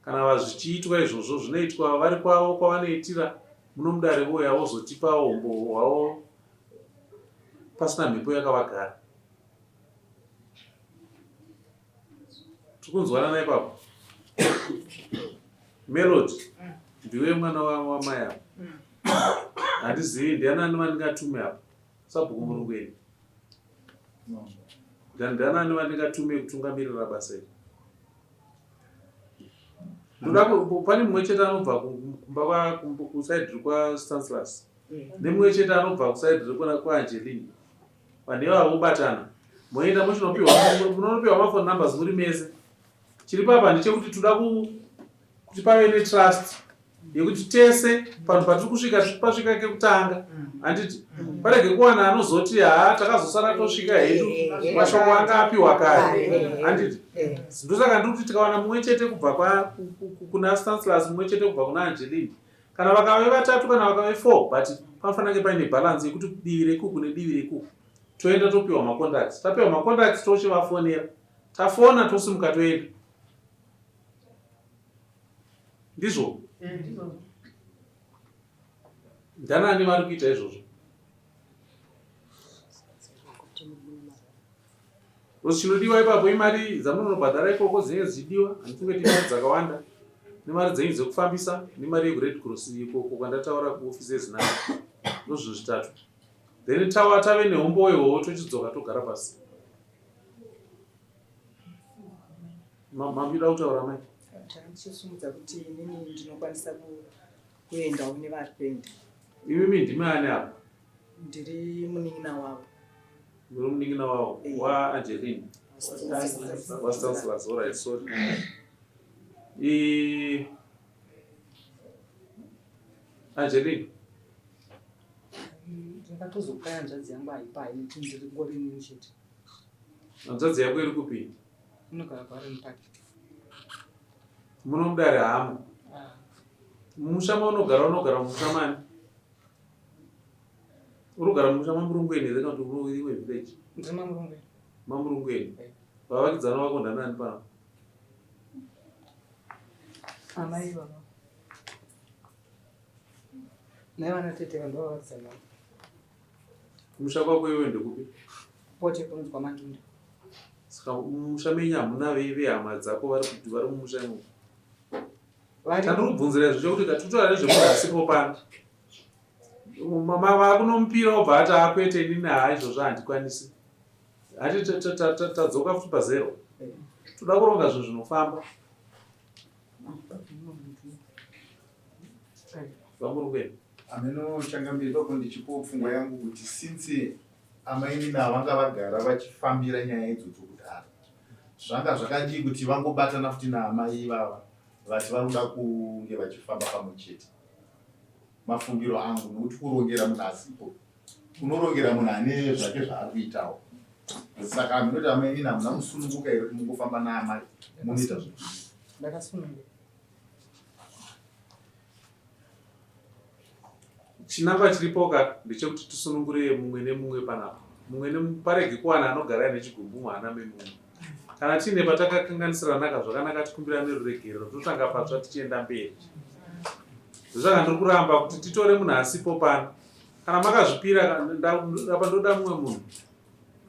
Kana vazvichiitwa izvozvo zvinoitwa vari kwavo kwavanoitira muno mudare vouya vozotipawo umbowo hwavo pasina mhepo yakavagara. Tiri kunzwanana ipapo? Melody, ndiwe mwana wamai apa. Handizivi ndianani vandingatume apa. Sabhuku Murungweni. Ndianani vandingatume kutungamirira basa iri? Ndoda pane mumwe chete anobva kumba kusaidi rekwaStanislas nemumwe chete anobva kusaidi rekwaAngeline. Vanhu ivava vobatana moenda muchinopiwa munonopiwa mafone numbers muri mese. Chiri papa ndechekuti toda kuti pave netrust yekuti tese panhu patiri kusvika pasvika kekutanga handiti parege kuwana anozoti haa takazosara tosvika hedu mashoko anga apiwa kare handiti ndosaka ndiri kuti tikawana mumwe chete kubva kuna Stanislas mumwe chete kubva kuna Angeline kana vakave vatatu kana vakave four but panofanira kunge paine balance yekuti divi rekuku nedivi rekuku toenda topiwa macontacts tapiwa macontacts tochivafonera tafona tosimuka toenda ndizvo mm, ndanani vari kuita izvozvo? Because chinodiwa ipapo imari dzamunonobhadhara ikoko dzinenge dzichidiwa, handifunge kuti imari dzakawanda, nemari dzenyu dzekufambisa, nemari yekuRed Cross ikoko kwandataura kuofisi yeZinatha. Ndozvinhu zvitatu. Then tawa tave neumbowo ihwohwo tochidzoka togara pasi. Mamuda kutaura mai? Tandichisimudza kuti inini ndinokwanisa kuendawo nevari kuenda. Imimi ndimi ani apa? Ndiri munin'ina wavo. Muri munin'ina wavo eh. waAngeline? WaStanislas, all right, sorry. I Angeline. Ndakatozopa hanzvadzi yangu haipai nekuti ndiri ngori inini chete. Hanzvadzi yako iri kupi? Inogara kuWarren Park. Muno mudare hamo. Ah. Mumusha maunogara unogara mumusha mani? Unogara mumusha maMurungweni here kana kuti uri imwe village? Ndiri maMurungweni. MaMurungweni. Eh. Vavakidzani vako ndanani pano? Amai baba. Nevana tete vanhu vavakidzani vangu. Kumusha kwako iwe ndekupi? Pote kunonzi kwaMandunda. Saka mumusha menyu hamuna vehama dzako vari kuti vari mumusha imomo? Chandiri kubvunzira izvo chekuti tatotaura nezvemunhu asipo pano. Vakunomupira obva ati akwete inini haa izvozvo handikwanisi. Hati tadzoka futi pazero. Toda kuronga zvinhu zvinofamba. Vamurungweni. Ameno changamire ipapo ndichipowo pfungwa yangu kuti since amainini ava vanga vagara vachifambira nyaya idzodzo kudhara zvanga zvakadii kuti vangobatana futi naamai ivava vati vari kuda kunge vachifamba pamwe chete mafungiro angu nokuti kurongera munhu asipo unorongera munhu ane zvake zvaari kuitawo saka aminoti amainini hamuna musununguka here kuti mungofamba naamai munoita zvo ndakasununguka Chinangwa chiripo ka ndechekuti tisunungure mumwe nemumwe panapa. Mumwe nemumwe parege kuwana anogara aine chigumbu muhana memumwe. Kana tiine patakakanganisirana ka zvakanaka tikumbirane ruregerero totanga patsva tichienda mberi. Ndosaka ndiri kuramba kuti titore munhu asipo pano. Kana makazvipira apa ndoda mumwe munhu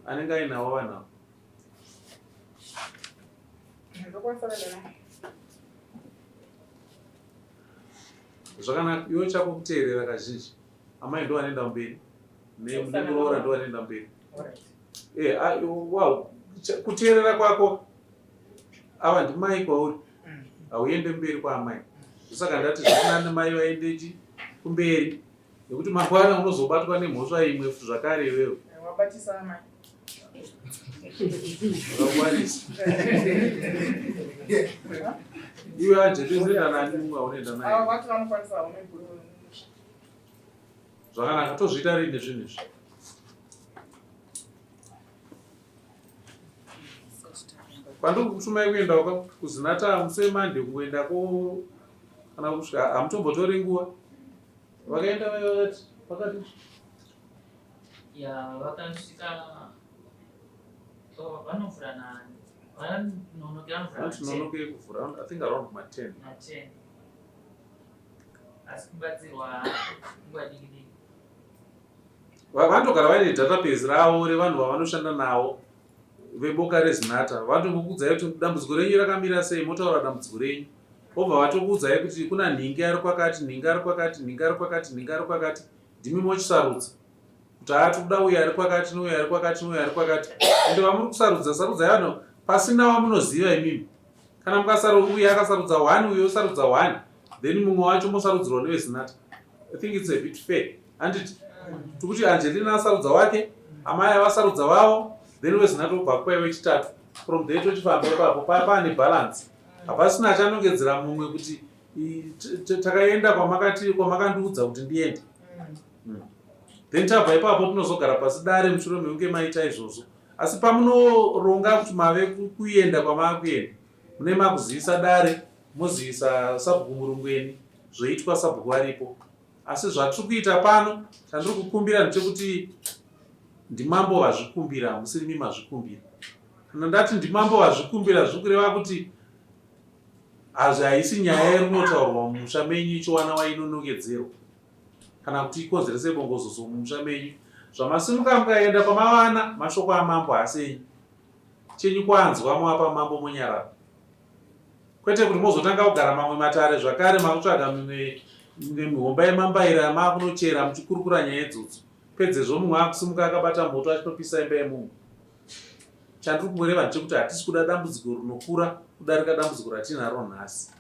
anenge ainawo vanhu ava. Zvakanaka iwe chako kuteerera kazhinji amai ndo vanoenda mberi nemuroora ndo vanoenda mberi eh, wow kuteerera kwako ava ndimai kwauri mm. hauende mberi kwaamai ndosaka ndati zvakanani mai vaendechi kumberi nekuti mangwana unozobatwa nemhosva imwe futi zvakare iwewe wabatisa amai Wakangwarisa. Iwe anje unoenda nani mumwe aunoenda naye? Ava vati vanokwanisa havo nebhuru remumusha. Zvakanaka tozviita rini zvinhu izvi? Kwandiri kutumai kuenda kuZinata musi weMonday kungoendako kana kusvika hamutombotori nguva. Vakaenda vakati vakati Ya vakasvika oh, vanovhura nani vanonokera kuvhura Vanoti nonokei kuvhura I think around ma 10. na 10 asi kubatsirwa nguva diki diki Vanotogara vaine database ravo revanhu vavanoshanda navo veboka reZinatha. Vanotongokuudzai kuti dambudziko renyu rakamira sei, motaura dambudziko renyu. Vobva vatokuudzai kuti kuna nhingi ari kwakati, nhingi ari kwakati, nhingi ari kwakati, nhingi ari kwakati. Ndimi mochisarudza kuti haa tikuda uyu ari kwakati neuyu ari kwakati neuyu ari kwakati. Ende vamuri kusarudza sarudzai vanhu pasina wamunoziva imimi. Kana mukasarudza uyu akasarudza one uyu osarudza one then mumwe wacho mosarudzirwa neveZinatha. I think it's a bit fair. Handiti tikuti Angelina asarudza wake, amai avasarudza vavo, then weZinatha obva kupai wechitatu. From there tochifamba ipapo paane balance. Hapasina achanongedzera mumwe kuti takaenda kwamakati kwamakandiudza kuti ndiende. Then tabva ipapo tinozogara pasi dare mushure mekunge maita izvozvo. Asi pamunoronga kuti mave kuenda kwamaakuenda, mune makuzivisa dare, mozivisa sabhuku Murungweni, zvoitwa sabhuku varipo. Asi zvatiri kuita pano, chandiri kukumbira ndechekuti ndimambo vazvikumbira, hamusirimi mazvikumbira. Kana ndati ndimambo vazvikumbira, zviri kureva kuti hazvi haisi nyaya iri kunotaurwa mumusha menyu ichiwana wainonongedzerwa kana kuti ikonzerese bongozozo mumusha menyu. Zvamasimuka mukaenda kwamavana, mashoko amambo haasi enyu. Chenyu kwanzwa mwapa mambo monyarara. Kwete kuti mozotanga kugara mamwe matare zvakare makutsvaga mimwe mihomba yemambaira makunochera muchikurukura nyaya idzodzo. Pedzezvo mumwe akusimuka akabata moto achitopisa imba yemumwe. Chandiri kungoreva ndechekuti hatisi kuda dambudziko rinokura kudarika dambudziko ratinaro nhasi.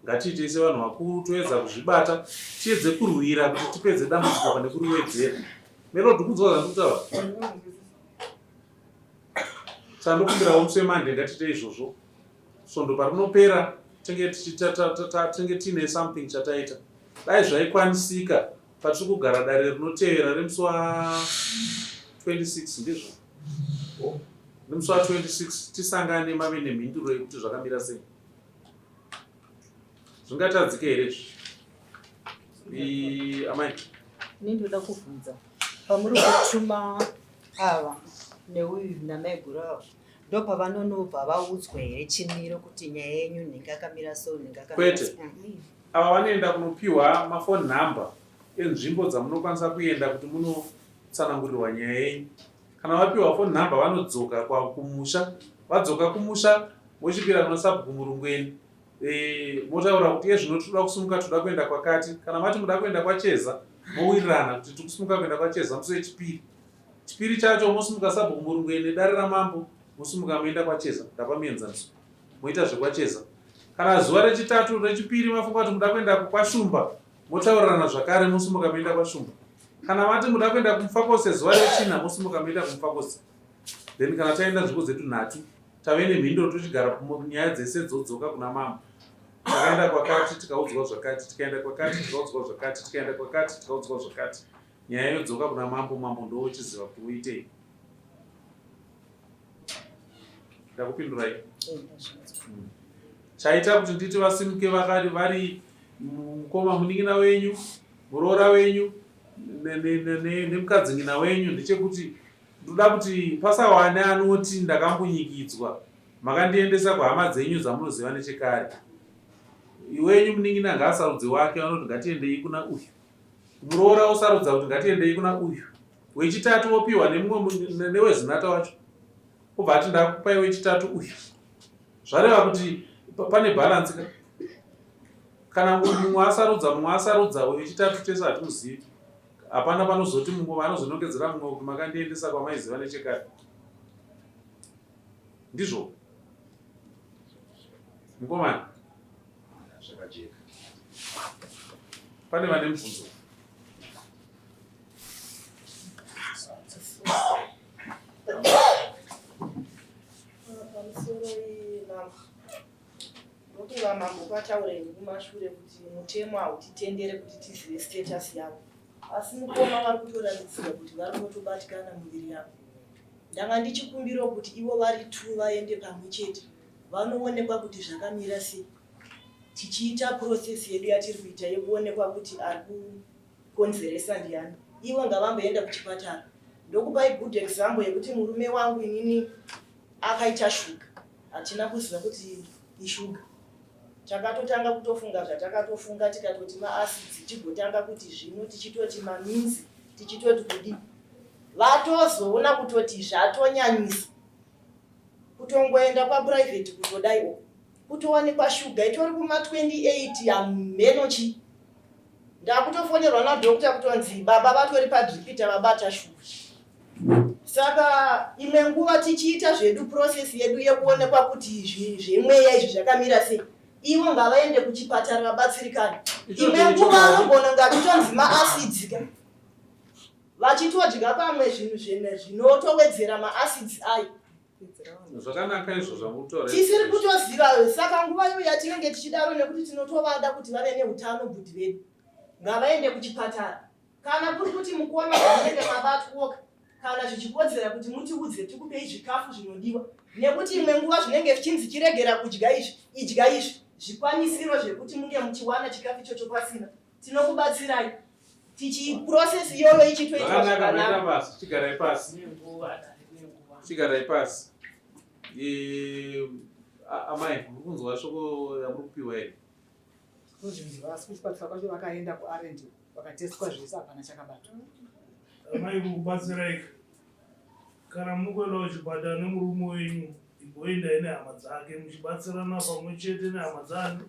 Ngatiitei sevanhu vakuru toedza kuzvibata tiedze kurwira kuti tipedze dambudziko pane kuriwedzera. Melody kunzwa zvandiri kutaura? Saka ndokumbirawo musi weMonday ngatiite izvozvo. Svondo parinopera tinge tiine something chataita. Dai zvaikwanisika patiri kugara dare rinotevera remusi wa 26 ndizvo? Nemusi wa 26 tisangane mave nemhinduro yekuti zvakamira sei. Zvingatadzike here izvi? Amai. Ini ndoda kubvunza pamuri kutuma ava neuyu namaiguru ava ndopavanonobva vaudzwa here chimiro kuti nyaya yenyu nhingi akamira so nhingi akamira Kwete. Ava vanoenda kunopiwa mafoni number enzvimbo dzamunokwanisa kuenda kuti munotsanangurirwa nyaya yenyu. Kana vapiwa phone number vanodzoka kumusha. Vadzoka kumusha mochipira kuna sabhuku Murungweni. E, motaura kuti ezvino tinoda kusimuka toda kuenda kwakati. Kana mati muda kuenda kwaCheza mowirirana kuti tiri kusimuka kuenda kwaCheza musi wechipiri. Chipiri chacho mosimuka sabhuku Murungweni nedare ramambo mosimuka moenda kwaCheza. Ndapa muenzaniso. Moita zvekwaCheza. Kana zuva rechitatu rechipiri mafunga kuti muda kuenda kwaShumba Motaurirana zvakare mosimuka moenda kwaShumba. Kana mati muda kuenda kuMufakose zuva rechina mosimuka moenda kuMufakose. Then kana taenda nzvimbo dzedu nhatu tave nemhinduro tochigara nyaya dzese dzodzoka kuna mambo. Takaenda kwakati tikaudzwa zvakati, tikaenda kwakati tikaudzwa zvakati, tikaenda kwakati tikaudzwa zvakati. Nyaya yodzoka kuna mambo, mambo ndoochiziva kuti woitei. Ndakupindurai. Chaita kuti nditi vasimuke vakari vari mukoma munin'ina wenyu, muroora wenyu nemukadzin'ina wenyu ndechekuti ndoda kuti pasawane anoti ndakambunyikidzwa makandiendesa kuhama dzenyu dzamunoziva nechekare. Wenyu munin'ina ngaasarudze wake vanoti ngatiendei kuna uyu. Muroora osarudza kuti ngatiendei kuna uyu. Wechitatu wopiwa nemumwe newezinata wacho. Obva ati ndakupai wechitatu uyu. Zvareva kuti pane balance ka. Kana mumwe asarudza mumwe asarudza wechitatu tese hatimuzivi. Hapana panozoti mumwe anozonongedzera mumwe kuti makandiendesa kwamaiziva nechekare. Ndizvo. Mukomana. Zvakajeka. Pane vane mubvunzo. Pamusoro mambo ndokuva mambo kwataure kumashure kuti mutemo hautitendere kuti tizive status yavo asi mukoma vari kutoratidzira kuti vari kutobatikana muviri yavo ndanga ndichikumbirawo kuti ivo vari two vaende pamwe chete vanoonekwa kuti zvakamira sei tichiita process yedu yatiri kuita yekuonekwa kuti ari kukonzeresa ndiani ivo ngavamboenda kuchipatara ndokupai good example yekuti murume wangu inini akaita shuga hatina kuziva kuti ishuga takatotanga kutofunga zvatakatofunga tikatoti maacids tigotanga kuti zvino tichitoti maminzi tichitoti kudii vatozoona kutoti zvatonyanyisa kutongoenda kwaprivate kutodai o kutowanikwa shuga itori kuma 28 hamheno chi ndakutofonerwa nadoctor kutonzi baba vatori padrip tavabata shuga saka imwe nguva tichiita zvedu process yedu yekuonekwa kuti zvemweya izvi zvakamira sei ivo ngavaende kuchipatara vabatsirikane imwe nguva anogona kunge achitonzi maacids ka vachitodya pamwe zvinhu zvinotowedzera maacids ayo Zvakanaka izvo zvamutaura. Tisiri kutoziva saka nguva iyo yatinenge tichidaro nekuti tinotovada kuti vave neutano bhudhi vedu. Ngavaende kuchipatara. Kana kuri kuti mukoma zvamunenge mabatwoka kana zvichikodzera kuti mutiudze tikupei zvikafu zvinodiwa nekuti imwe nguva zvinenge zvichinzi chiregera kudya izvi idya izvi zvikwanisiro zvekuti munge muchiwana chikafu ichocho pasina tinokubatsirai tichi process iyoyo ichitoitwa zvakanaka. Chigarai pasi. Chigarai pasi. Amai, muri kunzwa shoko ramuri kupiwa here? Kuzvinzwa asi kuchipatara kwacho vakaenda kuRND vakatestwa zvese hapana chakabatwa. Amai kukubatsiraika. Kana muri kuenda kuchipatara nemurume wenyu, imboendai nehama dzake muchibatsirana pamwe chete nehama dzani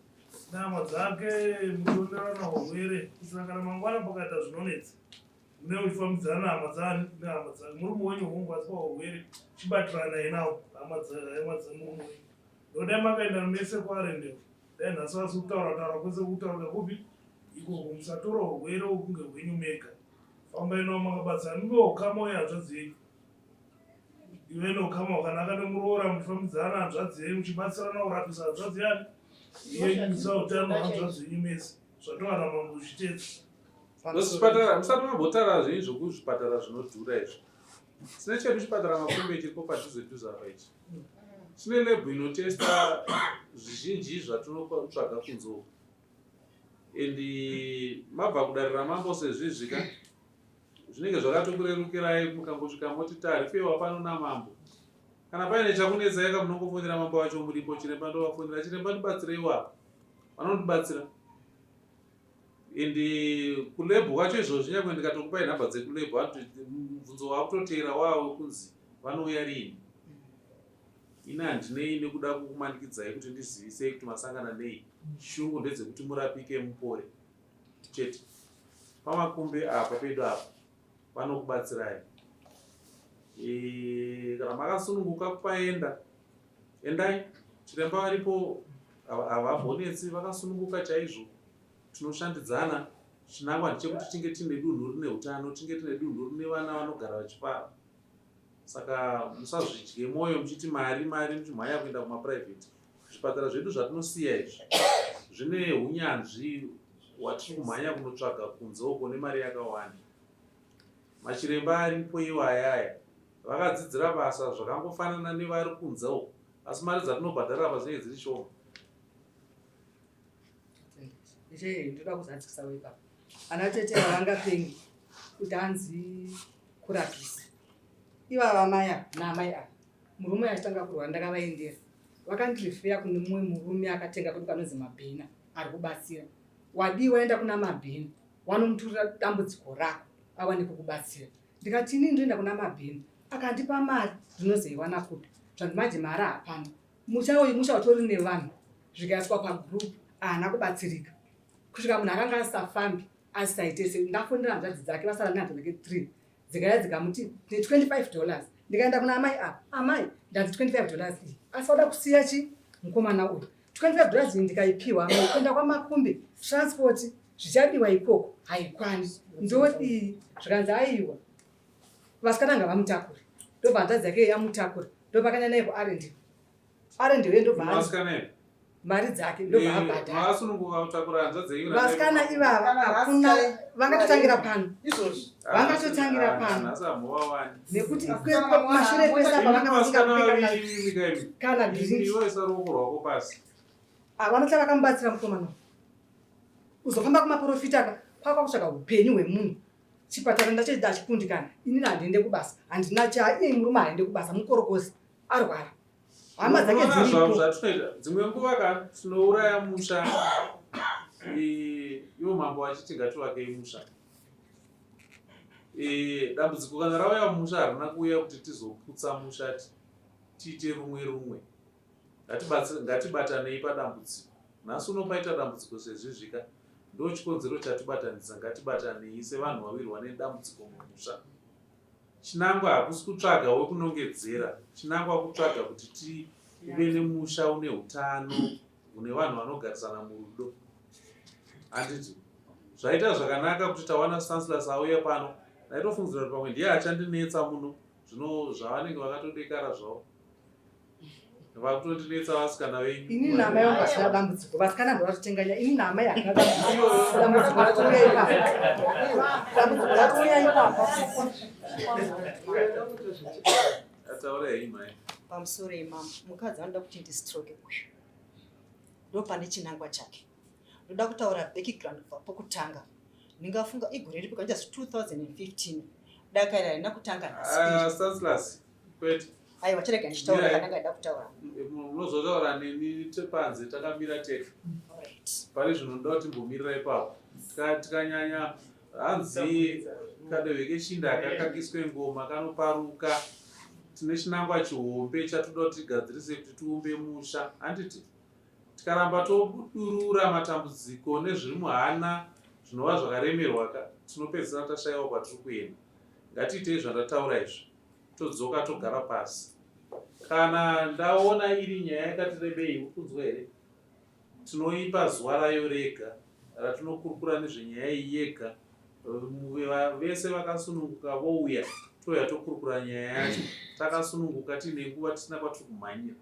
nehama dzake muchionerana urwere kuitira kana mangwana pakaita zvinonetsa mune muchifambidzana nehama dzani nehama dzake. Murume wenyu hongu asi paurwere chibatiranai nawo hama dzemurume wenyu. Ndodai makaenda mese kuArendale dai nhasi vasi kutaura taura kwese kutaurika kupi ikoko. Musatora urwere ukunge hwenyu mega. Fambai nawo makabatsirana muve ukama uye hanzvadzi yenyu ive neukama hwakanaka nemuroora muchifambidzana hanzvadzi yenyu muchibatsirana kurapisa hanzvadzi yani yenyu sautano hanzvadzi yenyu mese zvatowana mambo zvichitedza. Zvipatara musati mambotaura zvenyu zvokuzvipatara zvinodhura izvi. Tine chedu chipatara Makumbe chiripo padhuze dhuze apa ichi. Chine lab inotesta zvizhinji zvatinotsvaga kunze uku. And mabva kudare ramambo sezvizvi ka zvinenge zvakatokurerukirai mukangosvika moti tarifewa pano namambo. Kana paine chakunetsai ka munongofonera mambo wacho muripo chiremba ndovafonera chiremba ndibatsireiwo apa. Vanondibatsira. And kulab kwacho izvozvi nyangwe ndikatokupai nhamba dzekulab mubvunzo wakutoteera wavo kunzi vanouya riini. Ini handinei nekuda kukumanikidzai kuti ndizivisei kuti masangana nei. Shungu ndedzekuti murapike mupore chete. Pamakumbe apa pedu apa vanokubatsirai. E, kana makasununguka kupaenda endai. Chiremba varipo havambonetsi vakasununguka chaizvo. Tinoshandidzana. Chinangwa ndechekuti tinge tiine dunhu rine utano, tinge tiine dunhu rine vana vanogara vachifara. Saka musazvidye mwoyo muchiti mari mari muchimhanya kuenda kumaprivate. Zvipatara zvedu zvatinosiya izvi zvine hunyanzvi hwatiri kumhanya kunotsvaga kunze uko nemari yakawanda. Machiremba aripo iwaya aya vakadzidzira basa zvakangofanana nevari kunze uko asi mari dzatinobhadhara apa dzinenge dziri shoma. Ndoda kuzadzikisa ipapo. Ana tete havangapengi kuti hanzi kurapisa. Ivava mai ava naamai ava murume achitanga kurwara ndakavaendera vakandirifeya kune mumwe murume akatenga kwedu kanonzi Mabhena ari kubatsira. Wadii waenda kuna Mabhena wanomuturira dambudziko rako awane kukubatsira. Ndikati inini ndoenda kuna Mabhena akandipa mari ndinozoiwana kupi? Zvanzi manje mari hapana. Musha uyu musha utori nevanhu zvikaiswa pagroup haana kubatsirika kusvika munhu akanga asisafambi asisaite se ndafonera hanzvadzi dzake vasara nehanzvadzi dzake 3 dzikaya dzikamuti ne 25 dollars ndikaenda kuna amai apa amai ndanzi 25 dollars iyi asi vada kusiya chi mukomana uyu 25 dollars iyi ndikaipiwa amai kuenda kwamakumbe transport zvichadiwa ikoko haikwani ndodii zvikanzi aiwa vasikana ngavamutakure ndobva hanzvadzi yake yamutakura ndopakanya naye kuarend arend uye ndobva mari dzake ndobva eh, abhadhara ivava hakuna vangatotangira pano vangatotangira pano nekuti mashure kwese apa vanga vasingape kana vanotya vakamubatsira mukomana uzofamba kumaporofita ka kwakwa kutsvaga upenyu hwemunhu chipatara ndachoita achikundikana inini handiende kubasa handina cha iye murume haende kubasa mukorokozi arwara hama dzake dziripo zvatinoita dzimwe nguva ka tinouraya musha ivo mambo vachiti ngativakei musha dambudziko kana rauya musha harina kuuya kuti tizoputsa musha tiite rumwe rumwe Ngatibatanei padambudziko. Nhasi uno paita dambudziko sezvizvika, ndochikonzero chatibatanidza. Ngatibatanei sevanhu vawirwa nedambudziko mumusha. Chinangwa hakusi kutsvaga wekunongedzera, chinangwa kutsvaga kuti tive nemusha une utano, une vanhu vanogarisana murudo. Handiti zvaita zvakanaka kuti tawana Stanislas auya pano, ndaitofungidzira kuti pamwe ndiye achandinetsa muno, zvino zvavanenge vakatodekara zvavo. Vakutondinetsa vasikana venyu. Ini naamai vangu vasina dambudziko. Vasikana ndo vatotenga nyaya. Ini naamai handina dambudziko. Dambudziko ratouya ipapa. Dambudziko ratouya ipapa. Ataura henyu mai. Pamusoro imam, mukadzi anoda kuti ndistroke uyu. Ndopane chinangwa chake. Ndoda kutaura background kubva pokutanga. Ndingafunga igore ripi kanjasi 2015. Daka iri harina kutanga nhasi. Ah, Stanislas. Kwete. Aiwa chirega ndichitaura kana ndanga kutaura. Munozotaura neni tepanze takamira tega. Pari zvino ndoda kuti timbomirira ipapo. Tikanyanya hanzi kadehwe keshinda kakakiswe ngoma kanoparuka. Tine chinangwa chihombe chatoda kuti tigadzirise kuti tiumbe musha, handiti? Tikaramba todurura matambudziko nezviri muhana zvinova zvakaremerwa ka, tinopedzisira tashaiwa kwatiri kuenda. Ngatiitei zvandataura izvi, todzoka togara pasi. Kana ndaona iri nyaya yakati rebei, uri kunzwa here? Tinoipa zuva rayo rega ratinokurukura nezvenyaya iyi yega. Vese vakasununguka vouya, touya tokurukura nyaya yacho takasununguka tiine nguva tisina kwatiri kumhanyira.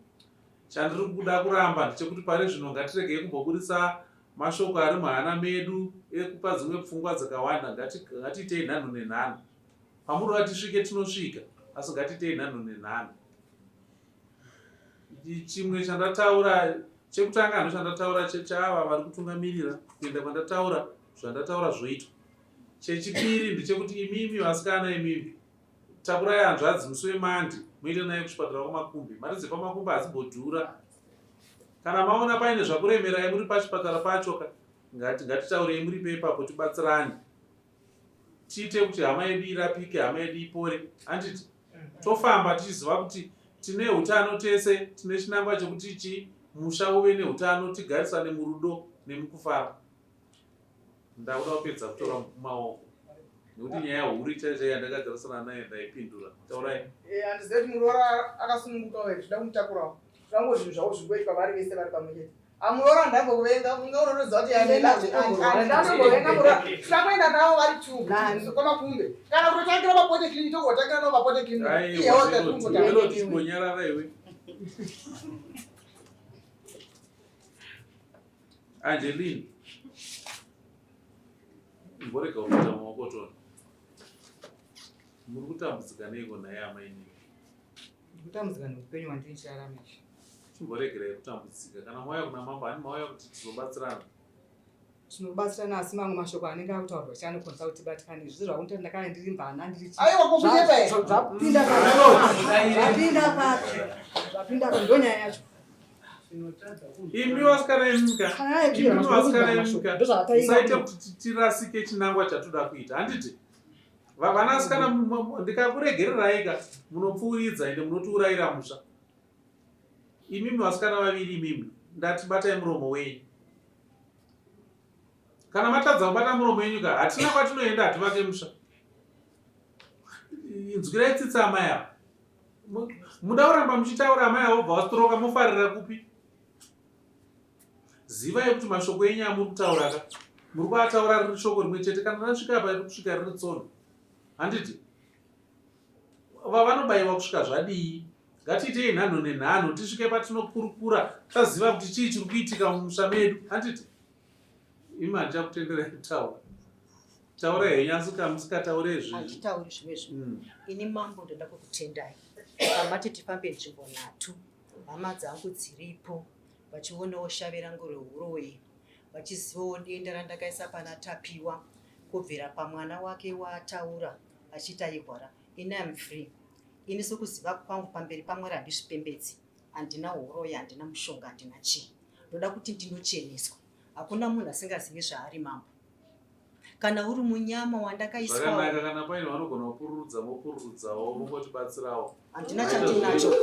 Chandiri kuda kuramba ndechekuti pari zvino ngatiregei kumboburitsa mashoko ari muhana medu ekupa dzimwe pfungwa dzakawanda. Ngatiitei nhanho nenhanho. Pamuri tisvike tinosvika, asi ngatiitei nhanho nenhanho. Chimwe chandataura chekutanga hano chandataura chaava vari kutungamirira kuenda kwandataura zvandataura zvoitwa. Chechipiri ndechekuti imimi vasikana imimi takurai hanzvadzi musi wemandi muende naye kuchipatara kwamakumbi mari dzepamakumbi hadzimbodhura kana maona paine zvakuremerai muri pachipatara pacho ka ngati ngatitaurei muripe ipapo tibatsirane tiite kuti hama yedu irapike hama yedu ipore handiti tofamba tichiziva kuti tine utano tese tine chinangwa chekuti chi musha uve neutano tigarisane murudo nemukufara Ndakuda kupedza kutora mumaoko nekuti nyaya huru chaiyo chaiyo yandakagarisana nayo ndaipindura. Taurai. Eh, handizive kuti muroora akasununguka here zvida kumutakurawo zvangu zvinhu zvavo zvingoitwa vari vese vari pamwe chete amuroora ndambokuvenga unge unotoziva kuti andandombovenga muroora tida kuenda navo vari two kwamakumbe kana kutotangira papote clinic togotangira navo papote clinic iyewo tatungotaanyarara iwe Angeline, imborega kupinda mumaoko tona. Muri kutambudzika neiko nhai amai nemi? Kutambudzika neupenyu hwandiri ndichirarama izvi. Chimboregerai kutambudzika. Kana mauya kuna mambo, hani mauya kuti tizobatsirana. Tinobatsirana asi mamwe mashoko anenge akutaurwa chanokonza kuti tibatikane. Izvi zvakuti ndakanga ndiri mvana ndiri chii. Aiwa kukunyepa here? Zvapinda papi? Zvapinda papi? Zvapinda papi? Ndonyaya yacho. Imi vasikana imika, imi vasikana imika, musaite kuti tirasike chinangwa chatoda kuita, handiti? Vanasikana ndikakuregererai ka munopfuuridza ende munotiurayira musha. Imimi vasikana vaviri imimi, ndati batai muromo wenyu. Kana matadza kubata muromo wenyu ka, hatina kwatinoenda hativake musha. Inzwirai tsitsi amai ava. Muda kuramba muchitaura amai avo bva vasitoroka mofarira kupi? Zivai kuti mashoko enyu amuri kutaura ka muri kuataura riri shoko rimwe chete kana rasvika apa riri kusvika riri tsono handiti vavanobayiwa kusvika zvadii ngatiitei nhanho nenhanho tisvike patinokurukura taziva kuti chii chiri kuitika mumusha medu handiti Imi handichakutenderai kutaura. Taurai henyu asi kana musikataure izvi. Handitauri zvimwe zvinhu. Ini mambo ndoda kukutendai. Pamati tifambe nzvimbo nhatu. Hama dzangu dziripo vachionawo shavi rangu rehuroyi vachizivawo denda randakaisa pana Tapiwa kubvira pamwana wake waataura achiti airwara. Ini am free. Ini sekuziva kwangu pamberi paMwari handizvipembedzi. Handina huroyi, handina mushonga, handina chii. Ndoda kuti ndinocheneswa. Hakuna munhu asingazivi zvaari mambo. Kana uri munyama wandakaiswa. Zvakanaka kana paine vanogona kupururudza mopururudzawo mongotibatsirawo. Handina chandinacho.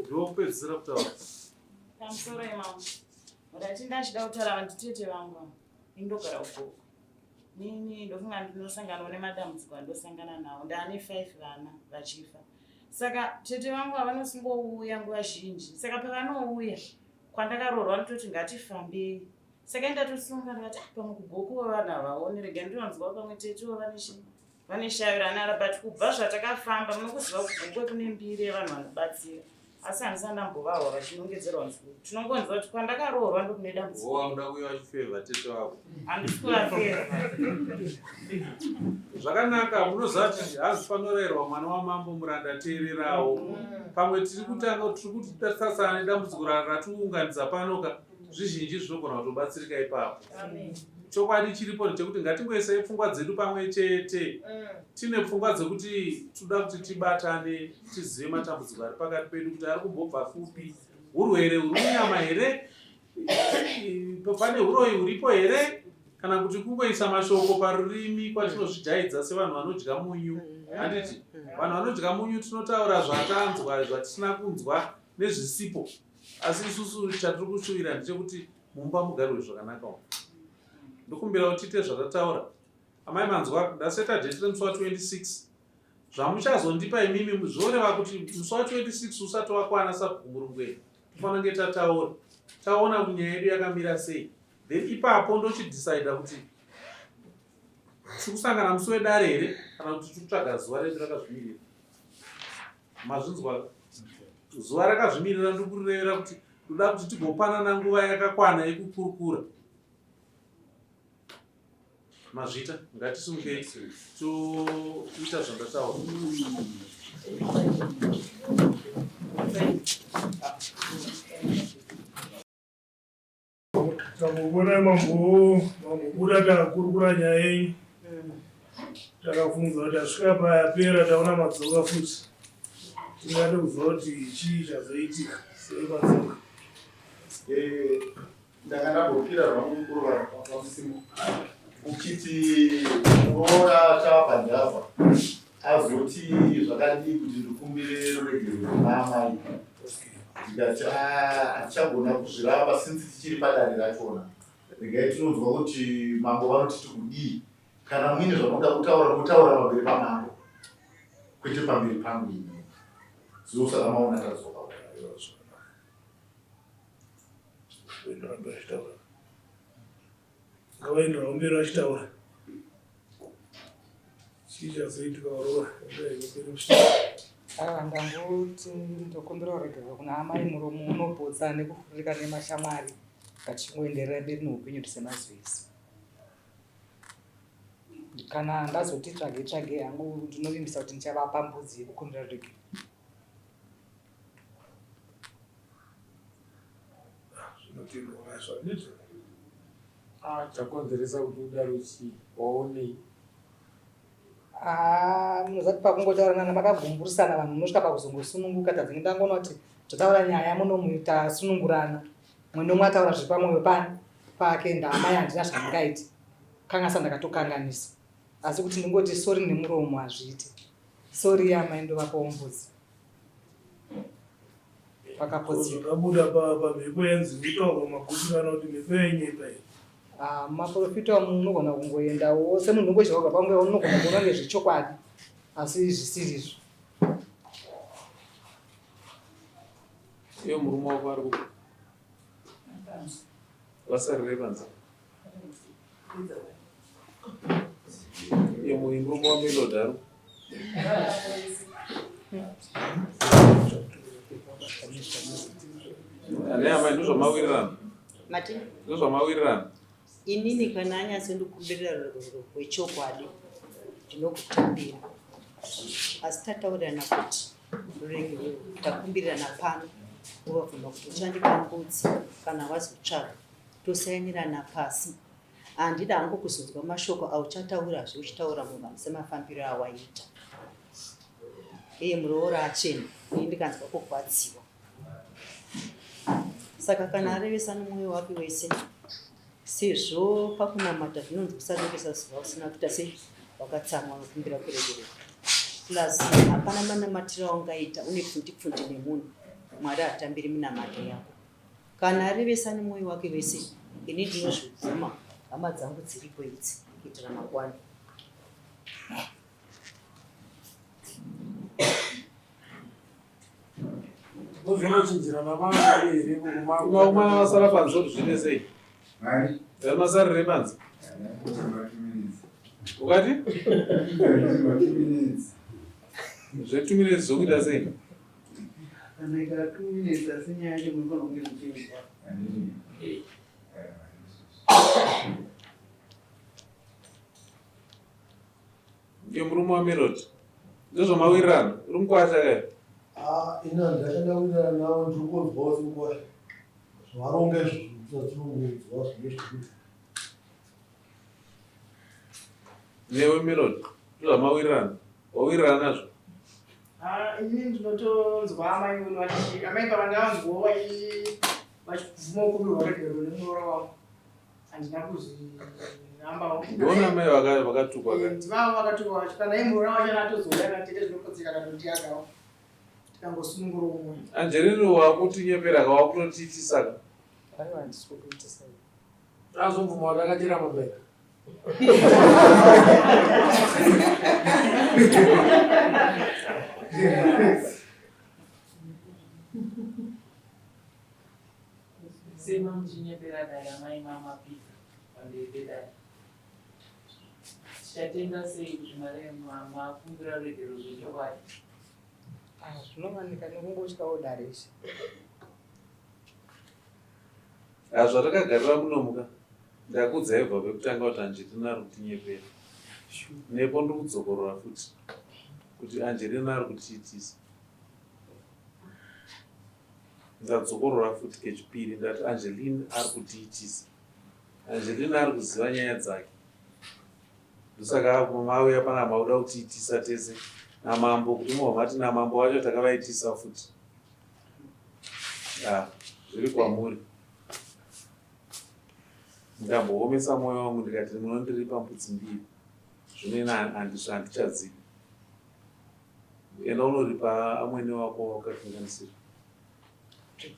Ndiwo kupedzisira kutaura. Pamusoro yemambo. Ndati ndachida kutaura vanditete vangu. Indogara uko. Nini ndofunga ndinosanganawo nemadambudziko andosangana nawo. Ndaane 5 vana vachifa. Saka tete vangu avanosingouya nguva zhinji. Saka pavanouya kwandakaroorwa ndototi ngatifambei. Saka ndatosunga ndikati ah, pamwe kugokuwo vanhu havaoni rega ndinonzwa pamwe tetewo vane chii vane shavi ranara but kubva zvatakafamba munokuziva kugokwe kune mbiri yevanhu vanobatsira asi handisati ndambovahwa vachinongedzerwa nzuru tinongonzwa kuti kwandakaroorwa ndokune dambudziko wakuda kuuya uchifevha tete wako handisi kuvafevha zvakanaka munoziva kuti hazi panorayirwa mwana wamambo muranda teererawo pamwe tiri kutanga tiri kutarisana nedambudziko ratiunganidza pano ka zvizhinji zvinogona kutobatsirika ipapo chokwadi chiripo ndechekuti ngatingoisai pfungwa dzedu pamwe chete tine pfungwa dzekuti toda kuti tibatane tizive matambudziko ari pakati pedu kuti ari kumbobva kupi urwere huri munyama here pane uroyi huripo here kana kuti kungoisa mashoko parurimi kwatinozvijaidza sevanhu vanodya munyu. Handiti vanhu vanodya munyu tinotaura zvatanzwa, zvatisina kunzwa nezvisipo. Asi isusu chatiri kushuvira ndechekuti mumba mugarwe zvakanaka umu. Ndokumbira kuti tiite zvatataura. Amai manzwa, ndaseta date remusi wa 26. Zvamuchazondipa imimi zvoreva kuti musi wa 26 usati wakwana sabhuku Murungweni tofanira kunge tataura taona kuti nyaya yedu yakamira sei then ipapo ndochidecida kuti tiri kusangana musi wedare here kana kuti tiri kutsvaga zuva redu rakazvimirira. Mazvinzwa? Zuva rakazvimirira ndiri kurirevera kuti ndoda kuti tigopanana nguva yakakwana yekukurukura. Mazvita, ngatisimukei toita zvandataura. Tambovona mambo mambobuda takurukura nyaya yenyu takafunga kuti tasvika payapera taona madzoka futi tingade kuziva kuti chii chazoitika sei madzoka. Eh, ndanga ndambopira zvangu mukuru vamusimu uchiti muroora chavabhandava azoti zvakadii kuti ndikumbire ruregerero kuna amai ndikati ah, hatichagona kuzviramba since tichiri padare rachona regai tinonzwa kuti mambo vanoti tikudii kana muine zvamunoda kutaura motaura pamberi pamambo kwete pamberi pangu ini zosaka maona tadzoka Ngavaenderwa mberi vachitaura. Chii chazoitika varoora? Ah, ndangoti ndokumbira kuregerwa kuna amai muromo unopotsa nekufuririka nemashamwari ngachingoenderera mberi neupenyu tisemazuva kana ndazoti tsvage tsvage hangu ndinovimbisa kuti ndichavapa mbudzi yekukumbira ruregerero Zvinotendwa nazvo handiti? Ah, chakonzeresa kuti udaro chii? Waonei? Ah, munozati pakungotauranana makagumburisana vanhu munosvika pakuzongosununguka tadzinge ndangoona kuti tataura nyaya muno tasunungurana mumwe nomwe ataura zviri pamwoyo pani pake ndaamai handina zvandingaiti kangasa ndakatokanganisa asi kuti ndingoti sori nemuromo hazviite sori yamai ndovapawo mbudzi pakapotseka. Zvakabuda pamhepo yanzi kutaurwa magutu kana kuti mhepo yainyepa iyi. Ah, maprofita munogona kungoendawo semunhu unongochirwa pamwe unogona kuona nezvechokwadi asi zvisirizvo. Iyo murume wako ari kupi? Vasarire panze. Iyo murume waMelody ari kupi? Ane amai ndozvamawirirana. Mati? Ndozvamawirirana. Inini kana anyatsondikumbirira ruregerero rwechokwadi ndinokutambira. Asi tataurirana kuti ruregerero takumbirirana pano wobvuma kuti uchandipa mbudzi kana wazotsvaga tosainirana pasi. Handida hangu kuzonzwa mashoko auchataurazve uchitaura muvanhu semafambiro awaita. Iye muroora achena ini ndikanzwa kurwadziwa. Saka kana arevesa nomwoyo wake wese sezvo pakunamata zvinonzi usarevesa zuva usina kuita sei wakatsamwa unokumbira kuregererwa. Plus hapana manamatiro aungaita une pfundi pfundi nemunhu. Mwari hatambiri minamato yako. Kana arevesa nemwoyo wake wese ini ndinozvibvuma hama dzangu dziripo idzi kuitira mangwana. Mozonochinjirana mari here kumaumana vasara panze kuti zvine sei? Mari. Masarire panze. Ukati? Zve 2 minutes zvokuita sei? Kana ika 2 minutes asi nyaya yacho munofanira kunge muchinzwa. Ndiye murume waMelody. Ndozvamawirirana. Uri mukwasha kai? Ah, ini handachandawirirana navo ndiri kunzwawo semukwasha. Zvaronga izvo zvatinongonzwa zvine zvekuti. Newe Melody. Ndozvamawirirana. Wawirirana nazvo? Ah, ini ndinotonzwa amai uno vachi amai pavandavanzwawo vachibvuma kukumbirwa ruregerero nemuroora wavo. Handina kuzvirambawo. Ndiona mai vakatukwa ka. Ndivavo vakatukwa vacho kana iye muroora wacho atozouya akati zvinokodzeka akatondiyagawo. Tikangosunungura umwe. Angelina wakutinyepera ka wakutotiitisa ka. Aiwa handisi kukuitisa. Azobvuma kuti akachera mambera. Sema muchinyepera dare amai mamapika pamberi pedare. Tichatenda sei kuti mari makumbira ruregerero zvechokwadi? Ah, zvinowanika nekungotyawo dare izvi. Ah, zvatakagarira munomuka ndakuudzai kubva pekutanga kuti Angelina ari kutinyepera. Nepo ndiri kudzokorora futi kuti Angelina ari kutiitisa. Ndadzokorora futi kechipiri ndati Angelina ari kutiitisa. Angelina ari kuziva nyaya dzake. Ndosaka mauya pana mauda kutiitisa tese namambo kuti mobva mati namambo wacho takavaitisa futi. Ah, zviri kwamuri. Ndamboomesa mwoyo wangu ndikati munondiripa mbudzi mbiri. Zvino ini handichazivi. Enda unoripa amwene wako wakakanganisira.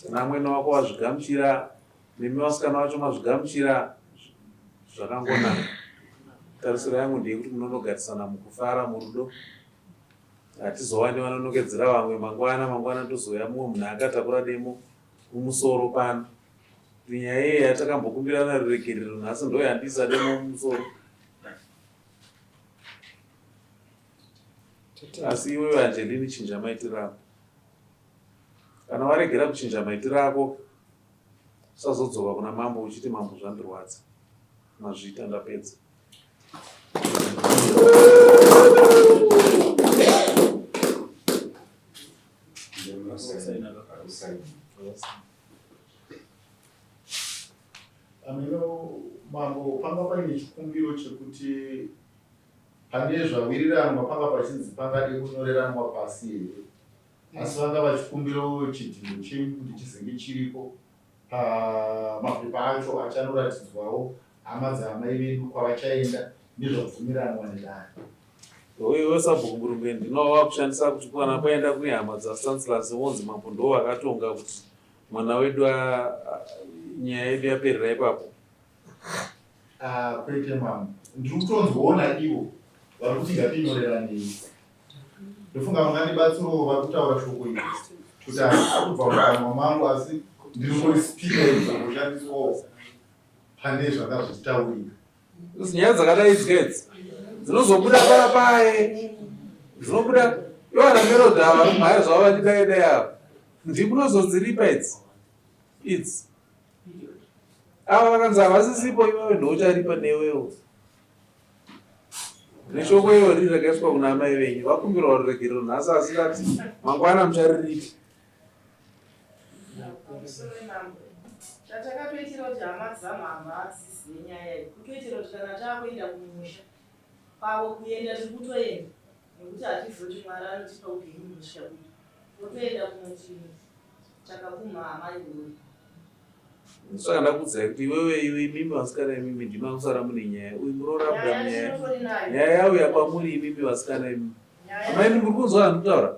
Kana amwene wako wazvigamuchira, nemi vasikana vacho mazvigamuchira, zvakangonaka. Tarisiro yangu ndeyekuti munonogarisana mukufara, murudo. Hatizowani vanonokedzera vamwe mangwana, mangwana tozouya mumwe munhu akatakura demo mumusoro pano. Kuti nyaya iye yatakambokumbirana ruregerero nhasi ndoyandiisa demo mumusoro. Asi iwewe Angeline chinja maitiro ako. Kana waregera kuchinja maitiro ako usazodzoka kuna mambo uchiti mambo zvandirwadza. Mazvita ndapedza. Ameno mambo panga paine chikumbiro chekuti Pane zvawiriranwa panga pachinzi pangade kunyoreranwa pasi here? Asi vanga vachikumbirawo chidhindo chenyu kuti chizenge chiripo pamapepa acho achanoratidzwawo hama dzaamai vedu kwavachaenda nezvabvumiranwa nedare. Iwe sabhuku Murungweni ndinowa wakushandisa kuti kana kwaenda kune hama dzaStanislas wonzi mambo ndiwo vakatonga kuti mwana wedu nyaya yedu yaperera ipapo. Ah, kwete mambo. Ndiri kutonzwoona ivo vari kuti ngatinyoreranei. Ndofunga mungandibatsirawo vari kutaura shoko iri kuti harisi kubva mukanwa mangu asi ndinongori speaker izvongoshandiswawo pane zvanga zvichitaurika. Nyaya dzakadai idzi idzi dzinozobuda para paye dzinobuda ivo vana Melody ava vari kumhanya zvavo vachidai dai ava ndimunozodziripa idzi idzi ava vakanzi havasisipo iwewe ndoucharipa newewo neshoko iwo riri rakaiswa kuna amai venyu vakumbirwa ruregerero nhasi asi ndati mangwana muchariripa Chatakatoitira kuti hama dzamhamha adzizive nyaya iyi kutoitira kuti kana taakuenda kumusha kwavo kuenda tiri kutoenda nekuti hatizive kuti Mwari anotipa upenyu hunosvika kupi totoenda kunoti Takapumha amai uroyi. Saka ndakuudzai kuti iwewe iwe imimi vasikana imimi ndimi makusara mune nyaya uyu muroora abuda Nyaya munyaya tinotori nayo. nyaya yauya kwamuri imimi vasikana imimi amai muri kunzwa zvandikutaura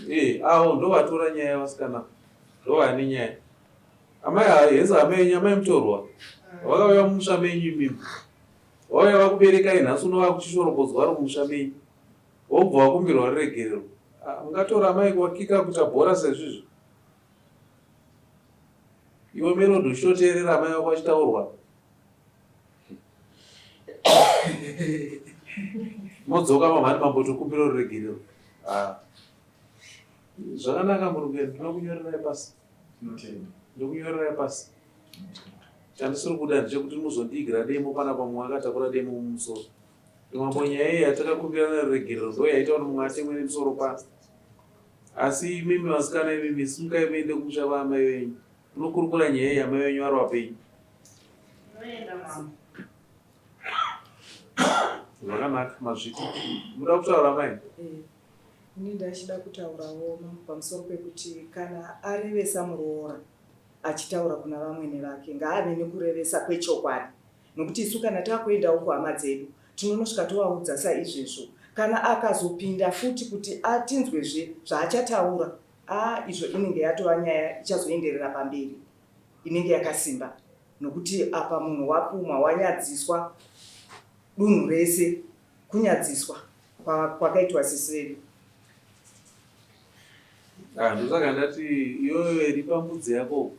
Eh, avo ndovatora nyaya vasikana ndovane nyaya amai hezi hama yenyu amai mutorwa vakauya mumusha menyu imimi vauya vakuberekai nhasi uno vakuchishoropodzwa vari mumusha menyu Wobva wakumbirwa ruregerero. Ah, ungatora amai kuwakika kuita bhora sezvizvi? Iwe Melody uchitoteerera amai vako vachitaurwa. Modzoka mamhani mambo tokumbira ruregerero. Ah. Zvakanaka murume ndinokunyorerai pasi. Ndokunyorerai pasi. Chandisiri kuda ndechekuti muzondiigira demo panapa mumwe akatakura demo mumusoro. Mambo nyaya iyi yatakakumbirana ruregerero ndo yaita kuti mumwe atemwe nemusoro pasi. Asi imimi vasikana imimi simukai muende kumusha kwaamai venyu munokurukura nyaya iyi amai venyu vari vapenyu. Tinoenda mambo. Zvakanaka mazvita. Muda kutaura mai? Eh, ini ndachida kutaurawo mambo pamusoro pekuti kana arevesa muroora. achitaura kuna vamwene vake ngaave nekurevesa kwechokwadi nokuti isu kana takuendawo kuhama dzedu tinonosvika tovaudza saizvezvo kana akazopinda futi kuti atinzwezve zvaachataura a izvo inenge yatova nyaya ichazoenderera pamberi inenge yakasimba nokuti apa munhu wapumwa wanyadziswa dunhu rese kunyadziswa kwakaitwa sisi vedu. Ah, ndosaka ndati iwewe ripa mbudzi yako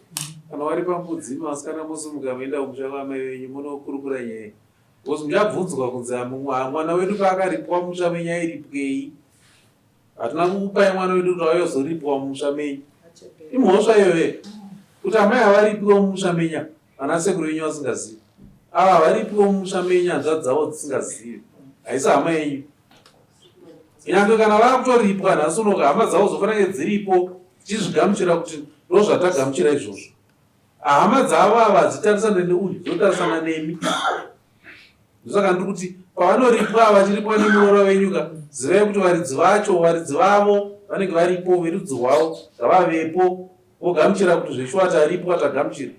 kana waripa mbudzi masikana mosimuka moenda kumusha kwamai venyu munokurukura nyaya because muchabvunzwa kunzi mwana wedu paakaripwa musha menyu airipwei Hatina kukupai mwana wedu kuti auye kuzoripwa mumusha menyu. Imhosva iyoyo kuti amai havaripiwo mumusha menyu vana sekuru venyu vasingazivi. Ava havaripiwo mumusha menyu hanzvadzi dzavo dzisingazivi. Haisi hama yenyu. Nyange kana vakutoripwa nhasi unoka hama dzavo dzofanira kunge dziripo dzichizvigamuchira kuti ndozvatagamuchira izvozvo. Hama dzavo ava hadzitarisane neuyu dzotarisana nemi. Ndosaka ndiri kuti pavanoripwa vachiripwa nemuroora wenyu ka zivai kuti varidzi vacho varidzi vavo vanenge varipo verudzi rwavo ngavavepo vogamuchira kuti zveshuwa taripwa tagamuchira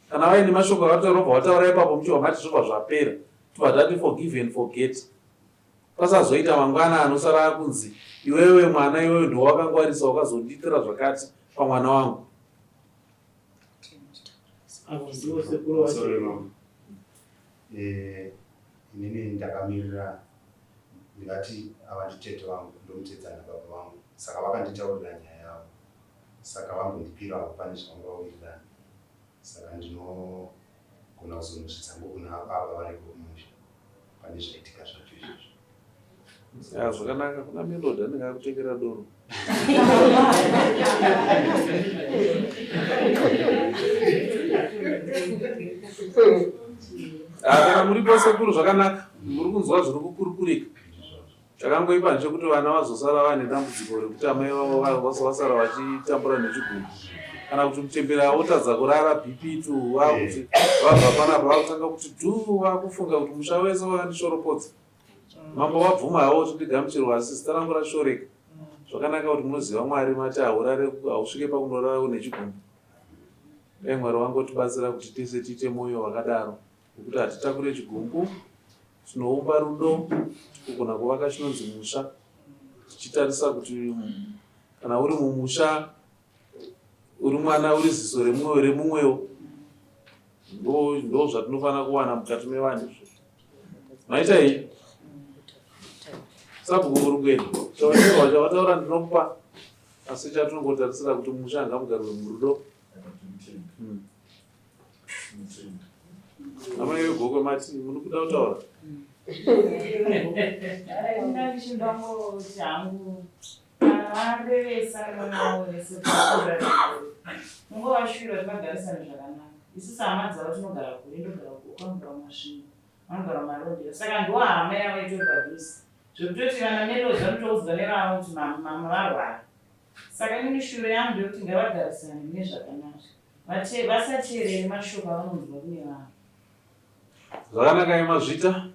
kana vaine mashoko avataura vobva vataura ipapo muchibva mati zvobva zvapera tobva tati forgive and forget pasazoita mangwana anosara akunzi iwewe mwana iwewe ndowakangwarisa wakazondiitira zvakati pamwana wangu Avo ndivo sekuru vacho. Sorry, mama. Eh, inini ndakamirira ndingati ava nditete vangu ndomutedzana baba vangu saka vakanditaurira nyaya yavo saka vambondipirawo pane zvavanga vawirirana saka ndinogona kuzonosvitsa ngo kuna baba variko kumusha pane zvaitika zvacho izvozvo Ya, zvakanaka kuna Melody anenge akutengera doro. Ah, kana muripo sekuru zvakanaka muri kunzwa zviri kukurukurika chakangoipa ndechekuti vana vazosara vane dambudziko rekuti amai vavo vasara vachitambura nechigumbu kana kuti muchembere otadza kurara bp to vakuti vabva panapa vakutanga kuti dhuu vakufunga kuti musha wese wakandishoropodza Mambo vabvuma havo kuti ndigamuchirwe asi zita rangu rashoreka. Zvakanaka kuti munoziva Mwari mati haurare hausvike pakunorara une chigumbu. Dai Mwari vangotibatsira kuti tese tiite mwoyo wakadaro wekuti hatitakure chigumbu tinoumba rudo kugona kuvaka chinonzi musha tichitarisa kuti kana uri mumusha uri mwana uri ziso remumwe remumwewo ndo zvatinofanira kuwana mukati mevanhu izvozvo maita iyi sabhuku murungweni chawatewa chawataura ndinokupa asi chatinongotarisira kuti musha ngamugarwe murudo hmm. Amai vegokwe mati muri kuda kutaura? Ndandichinda hangu varevesa mwana wavo vese mungovashuvira kuti vagarisane zvakanaka. Isusu hama dzavo tinogara kure, ndogara kugokwe vanogara kumasvingo, vanogara kumarondera saka ndo hama yavo itori padhuze zvekutoti vana Melody vanotoudzwa nevavo kuti mama varwara. Saka inini shuviro yangu ndeyekuti ngavagarisane mune zvakanaka. Vasateerere mashoko avanonzwa kune vanhu. Zvakanakai mazvita.